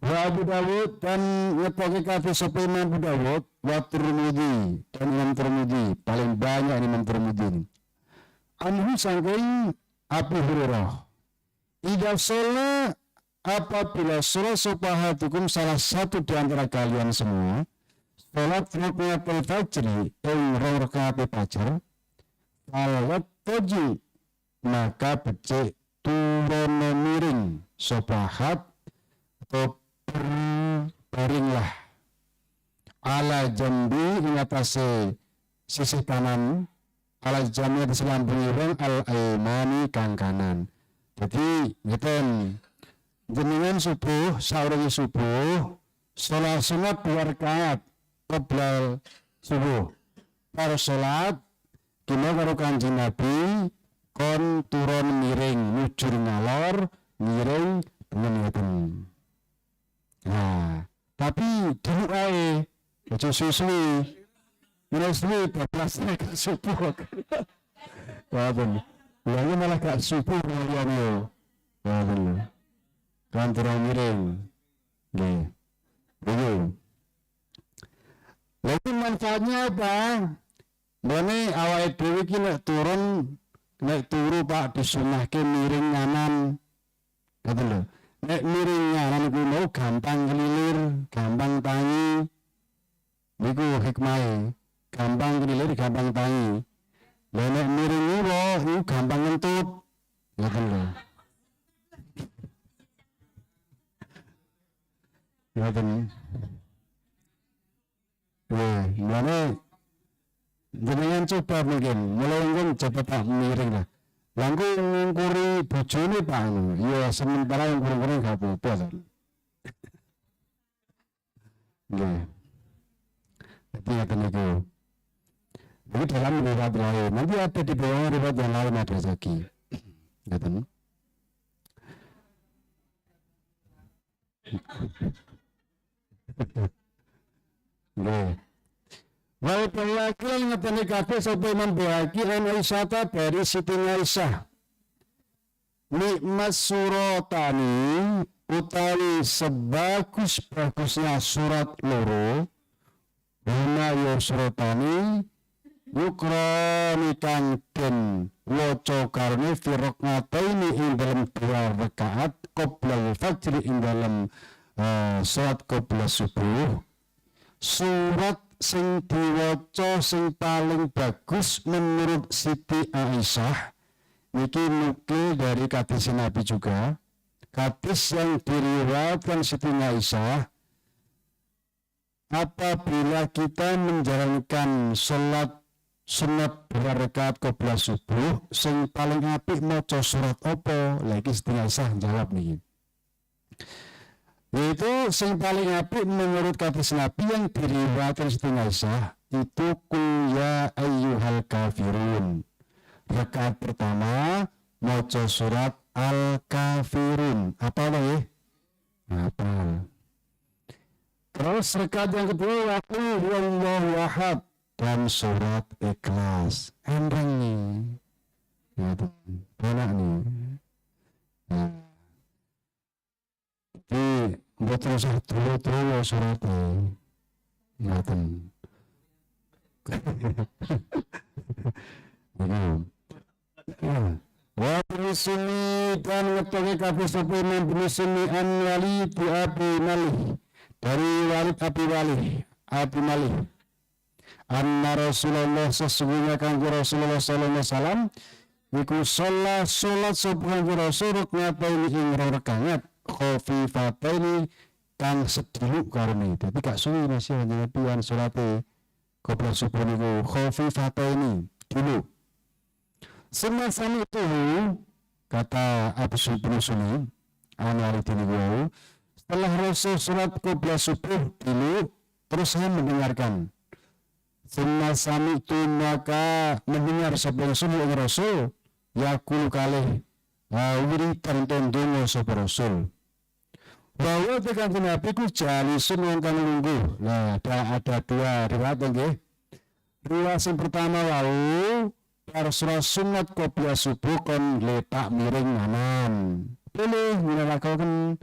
Wa Abu Dawud dan ngetoke kabeh sapa Imam Abu Dawud wa Tirmidzi dan Imam Tirmidzi, paling banyak Imam Tirmidzi. Anhu saking Abu Hurairah. Idza sholat apabila sholat sapa ahadukum salah satu di antara kalian semua Salat rakaat fajri ing rong rakaat fajar fal toji maka becik turono miring sapa ahad atau berbaringlah ala jambi ing atase sisih kanan, ala jambi atas lambung ireng al aimani kang kanan. Jadi ngeten, jenengan subuh, saurunge subuh salat sunat dua rakaat qoblal subuh, bar salat kina karo Kanjeng Nabi kon turun miring, mujur ngalor miring tengen ngeten. Nah, tapi dulu ae aja suwi-suwi. Mulai suwi bablasnya ke subuh. Ngoten. Lha ini malah gak subuh kalian yo. Ngoten lho. Kan turun miring. Nggih. Begitu. Lha itu manfaatnya apa? Mbone awake dhewe iki nek turun, nek turu Pak, disunahke miring nganan. Ngoten lho. Nek miring nganan iku mau gampang kelilir, gampang tangi. Niku hikmahe. Gampang kelilir, gampang tangi. Lah nek miring ngiwo iku gampang ngentut. Ngoten lho. Ngoten. Nggih, mulane jenengan coba mungkin, mulai mungkin coba tak miring lah. Lah engko ngungkuri bojone Pak ngono. Ya sementara ngungkuri gak apa-apa to. Nggih. Jadi ngoten niku. Jadi dalam riwayat lain, nanti ada di bawah riwayat yang lain ada lagi. Ngoten. Nggih. Wal Baihaqi lan ngetene kabeh sapa Imam Baihaqi an Aisyah dari Siti Aisyah. Nikmat suratani utawi sebagus-bagusnya surat loro, huma ya suratani yukrani kang den waca karone fi rakaataini ing dalem dua rakaat qoblal fajri ing dalem salat qabla subuh. Surat sing diwaca sing paling bagus menurut Siti Aisyah niki nukil dari hadis Nabi juga, hadis yang diriwayatkan Siti Aisyah, apabila kita menjalankan sholat sunat dua rakaat qabla subuh sing paling apik maca surat apa? Lagi Siti Aisyah jawab niki, yaitu sing paling apik menurut hadis Nabi yang diriwayatkan Siti Aisyah itu qul ya ayyuhal kafirun. Rakaat pertama maca surat Al-Kafirun. Apa lho? Apa? Terus rakaat yang kedua qul huwallahu ahad dan surat Ikhlas. Enteng nih. Ya, enak nih. Nah. Jadi mboten usah dawa-dawa surate. Ngoten. Wa binisuni dan ngetoke kabeh sapa Imam binisuni an Walid Abi Malih dari Walid Abi Walih Abi Malih anna Rasulullah sesungguhnya kanjeng Rasulullah sallallahu alaihi wasallam iku sholat sapa kanjeng Rasul rakaataini ing rong rakaat khafifataini kang sediluk karone. Dadi gak suwi masih kanjeng Nabi an salate qabla subuh niku khafifataini dulu. Semasa itu kata Abu Sufyan Sunni an Walid niku, setelah Rasul salat qabla subuh dulu terus saya mendengarkan. Semasa itu maka mendengar sapa Rasul ing Rasul yaqulu kalih wiridan ndonga sapa Rasul. Bahwa kanjeng Nabi ku jalisun wong kang lungguh. Nah, ada dua riwayat nggih. Riwayat sing pertama wau bar salat sunat qabla subuh kon letak miring nganan. Boleh nglakoken,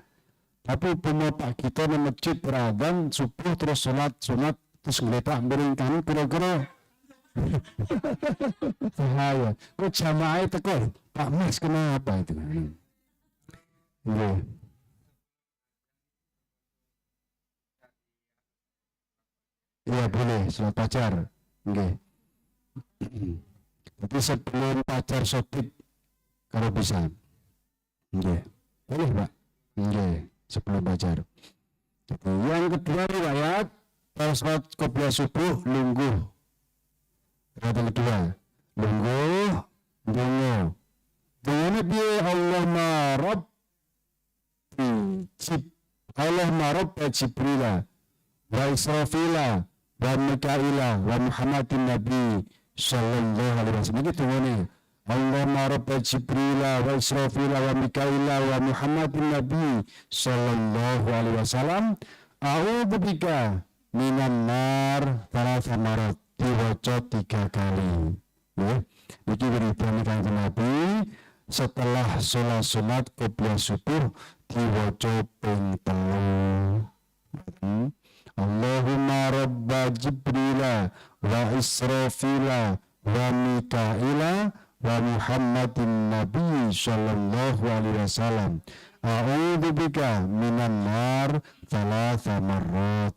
tapi umpama Pak Gito nang masjid berazan subuh terus salat sunat terus ngletak miring kanan kira-kira bahaya. Kok jamaah teko, Pak Mas kenapa itu? Nggih. Iya boleh, sholat fajar. Nggih. Jadi sebelum fajar shodiq kalau bisa. Nggih. Boleh, Pak. Nggih, sebelum fajar. Jadi, yang kedua riwayat bar sholat qobliyah subuh lungguh. Riwayat yang kedua, lungguh ndonga. Dongane piye? Allahumma rabbi Jib Allahumma rabba Jibrila wa Israfila wa Mikaila wa Muhammadin Nabi sallallahu alaihi wasallam. Iki dongane. Allahumma rabba Jibrila wa Israfila wa Mikaila wa Muhammadin Nabi sallallahu alaihi wasallam, a'udzu bika minan nar thalatha marat. Diwaca tiga kali ya. Niki wiridane Kanjeng Nabi setelah sholat sunat qobliyah subuh diwaca ping 3. Allahumma rabba Jibrila wa Israfila wa Mikaila wa Muhammadin Nabi sallallahu alaihi wasallam, a'udzu bika minan nar thalatha marrat.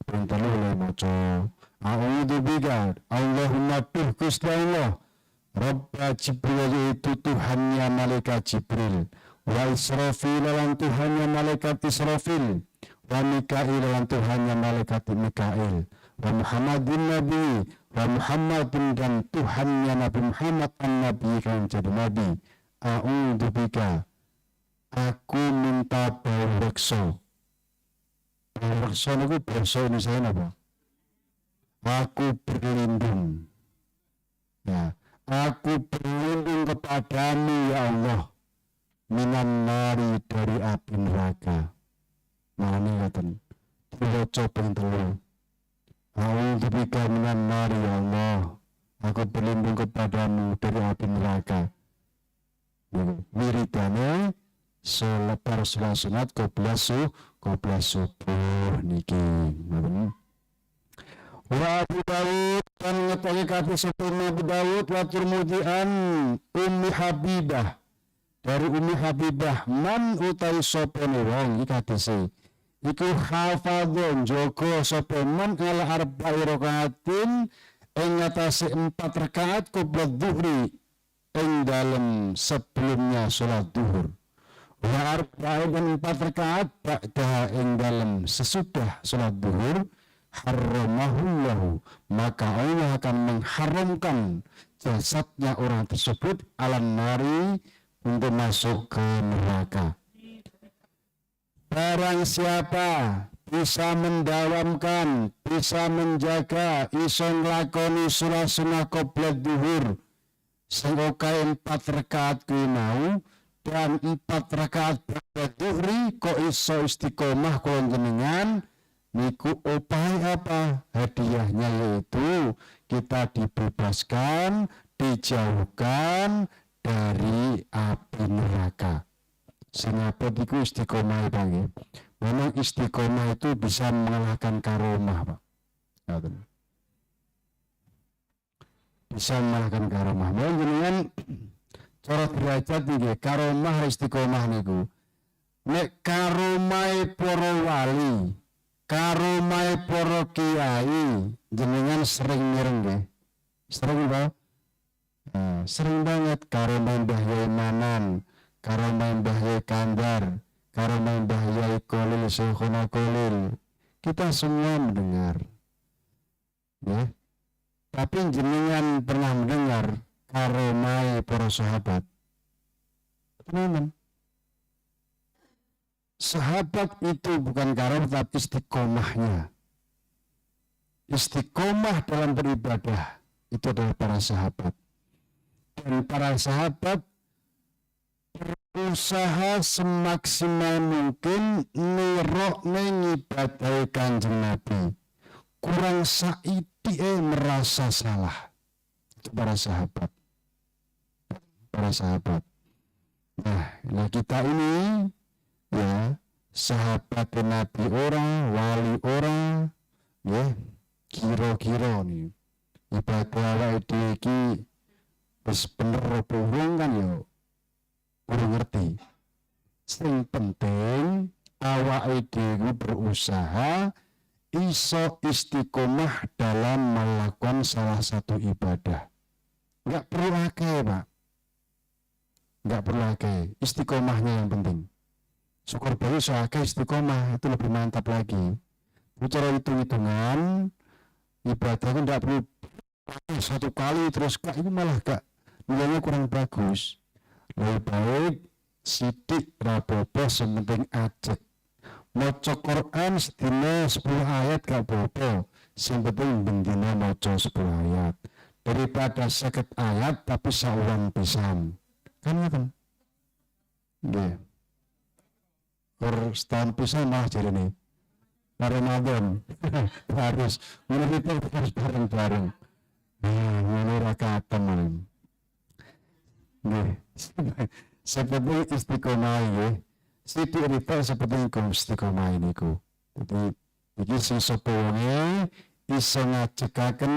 Ping telu le maca a'udzu bika. Allahumma, duh Gusti Allah, Rabba Jibril, yaitu Tuhannya malaikat Jibril, wa Israfil, lan Tuhannya malaikat Israfil, wa Mikail, lan Tuhannya malaikat Mikail, wa Muhammadin Nabi, wa Muhammadin, dan Tuhannya Nabi Muhammad, an Nabi, kan jadi Nabi, a'udzu bika, aku minta bau reksa. Bau reksa niku basa Indonesia napa? Aku berlindung ya, aku berlindung kepadamu ya Allah, minan nari, dari api neraka. Nah, ini ngaten diwaca ping telu. A'udzu bika minan nari, ya Allah, aku berlindung kepadamu dari api neraka. Wiridane sholat bar sholat sunat qobliyah subuh niki ngoten. Wa Abu Dawud, kan ngetoke kabeh sapa Abu Dawud wa Tirmidzi an Ummi Habibah, dari Ummi Habibah, man utawi sapa wong, iki hadise, iku hafadhon, jaga sapa man, ala arba'i rakaatin, ing ngatasé 4 rakaat, qabla dhuhri, ing dalem sebelumnya sholat duhur, wa arba'in, dan 4 rakaat, ba'daha, ing dalem sesudah sholat duhur, harramahullahu, maka Allah akan mengharamkan jasadnya orang tersebut, alan nari, untuk masuk ke neraka. Barang siapa bisa mendawamkan, bisa menjaga, iso nglakoni sholat sunnah qobliyah duhur sing 4 rakaat kuwi mau dan 4 rakaat ba'da duhri, kok iso istiqomah kula jenengan niku, upaya apa hadiahnya? Yaitu kita dibebaskan, dijauhkan dari api neraka. Sing apik iku istiqomah, Pak, nggih. Memang istiqomah itu bisa mengalahkan karomah, Pak. Ngoten. Bisa mengalahkan karomah. Mau jenengan cara derajat nggih, karomah istiqomah niku. Nek karomahe para wali, karomahe para kiai, jenengan sering mireng nggih. Sering, Pak? Nah, sering banget karomah Mbah Yai Manan, karomah Mbah Yai Kandar, karomah Mbah Yai Kolil, Syekhona Kolil. Kita semua mendengar. Ya. Tapi jenengan pernah mendengar karomah para sahabat? Teman-teman. Sahabat itu bukan karomah, tapi istiqomahnya. Istiqomah dalam beribadah itu adalah para sahabat. Dan para sahabat berusaha semaksimal mungkin nirokne ngibadahi Kanjeng Nabi. Kurang saithik merasa salah. Itu para sahabat. Para sahabat. Nah, kita ini ya sahabat Nabi ora, wali ora, ya kira-kira nih ibadah awake dhewe iki wis bener apa urung kan ya urung ngerti. Sing penting awake dhewe berusaha Iso istiqomah dalam melakukan salah satu ibadah. Enggak perlu akeh, Pak. Enggak perlu akeh. Istiqomahnya yang penting. Syukur bayi iso akeh istiqomah itu lebih mantap lagi. Bicara hitung-hitungan, ibadah itu enggak perlu satu kali terus kak, ini malah gak, nilainya kurang bagus. Lebih baik sithik rapopo, sing penting ajeg. Maca Quran sedina 10 ayat gak apa-apa, sing penting bendina maca 10 ayat daripada 50 ayat tapi sawulan pisan, kan ngoten nggih. Per setahun pisan malah jarene Ramadan harus ngono, itu harus bareng-bareng. Nah, ngono ra katem nggih. Seperti istiqomah nggih. Sithik rita seperti istiqomah niku. Jadi iki sing sapa wonge iso ngajegaken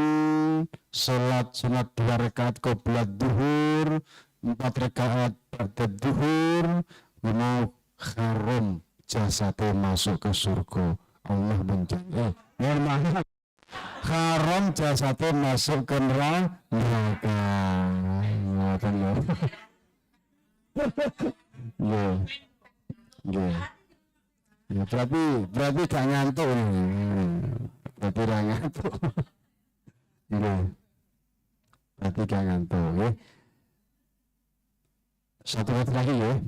salat sunat 2 rakaat qoblad duhur, 4 rakaat ba'da duhur, mau haram jasate masuk ke surga. Allah menjaga. Mohon maaf, haram jasate masuk ke neraka. Ngoten lho. Nggih. Nggih. Ya berarti berarti gak ngantuk ini. Berarti ra ngantuk. Nggih. Berarti gak ngantuk nggih. Satu lagi ya.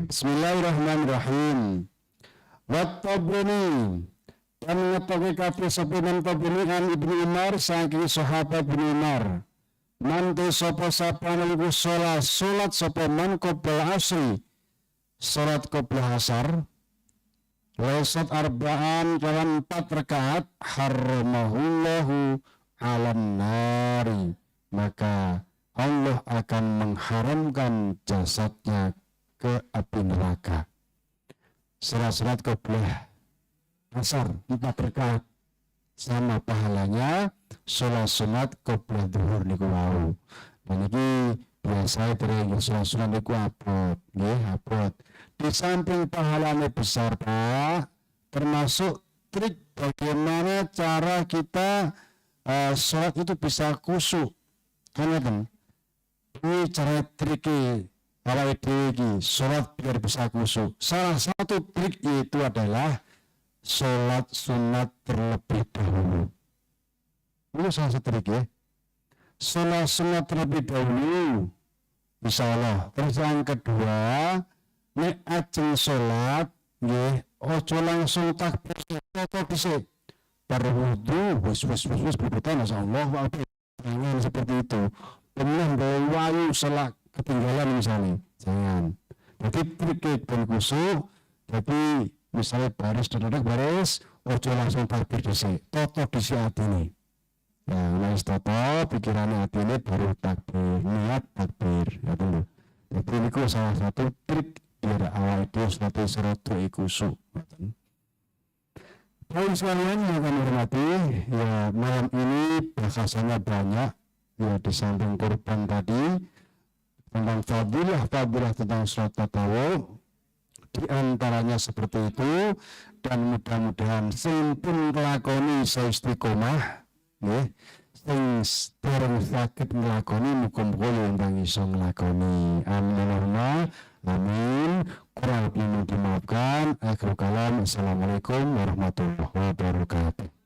Bismillahirrahmanirrahim. Wa Tabrani, dan ngetoke kabeh sapa Imam Tabrani, an Ibnu Umar, saking sahabat Ibnu Umar. Man te sapa sapane iku salat salat sapa man qabla asri, salat qabla asar, laisat arba'an, dalam 4 rakaat, harramahullahu 'alan nari, maka Allah akan mengharamkan jasadnya ke api neraka. Salat-salat qobliyah asar 4 rakaat sama pahalanya sholat sunat qobliyah duhur niku wau. Dan iki biasa dari sholat sunat niku abot nggih, abot. Di samping pahalanya besar, Pak, termasuk trik bagaimana cara kita sholat itu bisa khusyuk, kan ngoten. Ini cara trike awake dhewe iki sholat biar bisa khusyuk. Salah satu trik itu adalah sholat sunat terlebih dahulu. Ini salah satu trik ya, sholat sunat terlebih dahulu, insya Allah. Terus yang kedua, nek ajeng sholat nggih ojo langsung takbir, atau dhisik berwudu, wis wis wis wis bebutan, Allah, jangan seperti itu. Kemudian bawa wayu selak ketinggalan misalnya, jangan. Jadi trik ben khusyuk, jadi misalnya baris duduk baris, ojo langsung takbir dhisik, toto dhisik atine. Ya, wis toto pikirannya, atine, baru takbir, niat takbir ya dulu. Jadi ini salah satu trik biar awal itu salate serodo khusyuk. Poin sekalian yang kami hormati, ya malam ini bahasannya banyak, ya di samping kurban tadi, tentang fadilah-fadilah tentang sholat tatawu, di antaranya seperti itu, dan mudah-mudahan sing pun nglakoni iso istiqomah, nggih, sing dereng saged nglakoni muga-muga yo ndang iso nglakoni. Amin Allahumma amin. Kurang lebih dimaafkan. Akhir kalam. Assalamualaikum warahmatullahi wabarakatuh.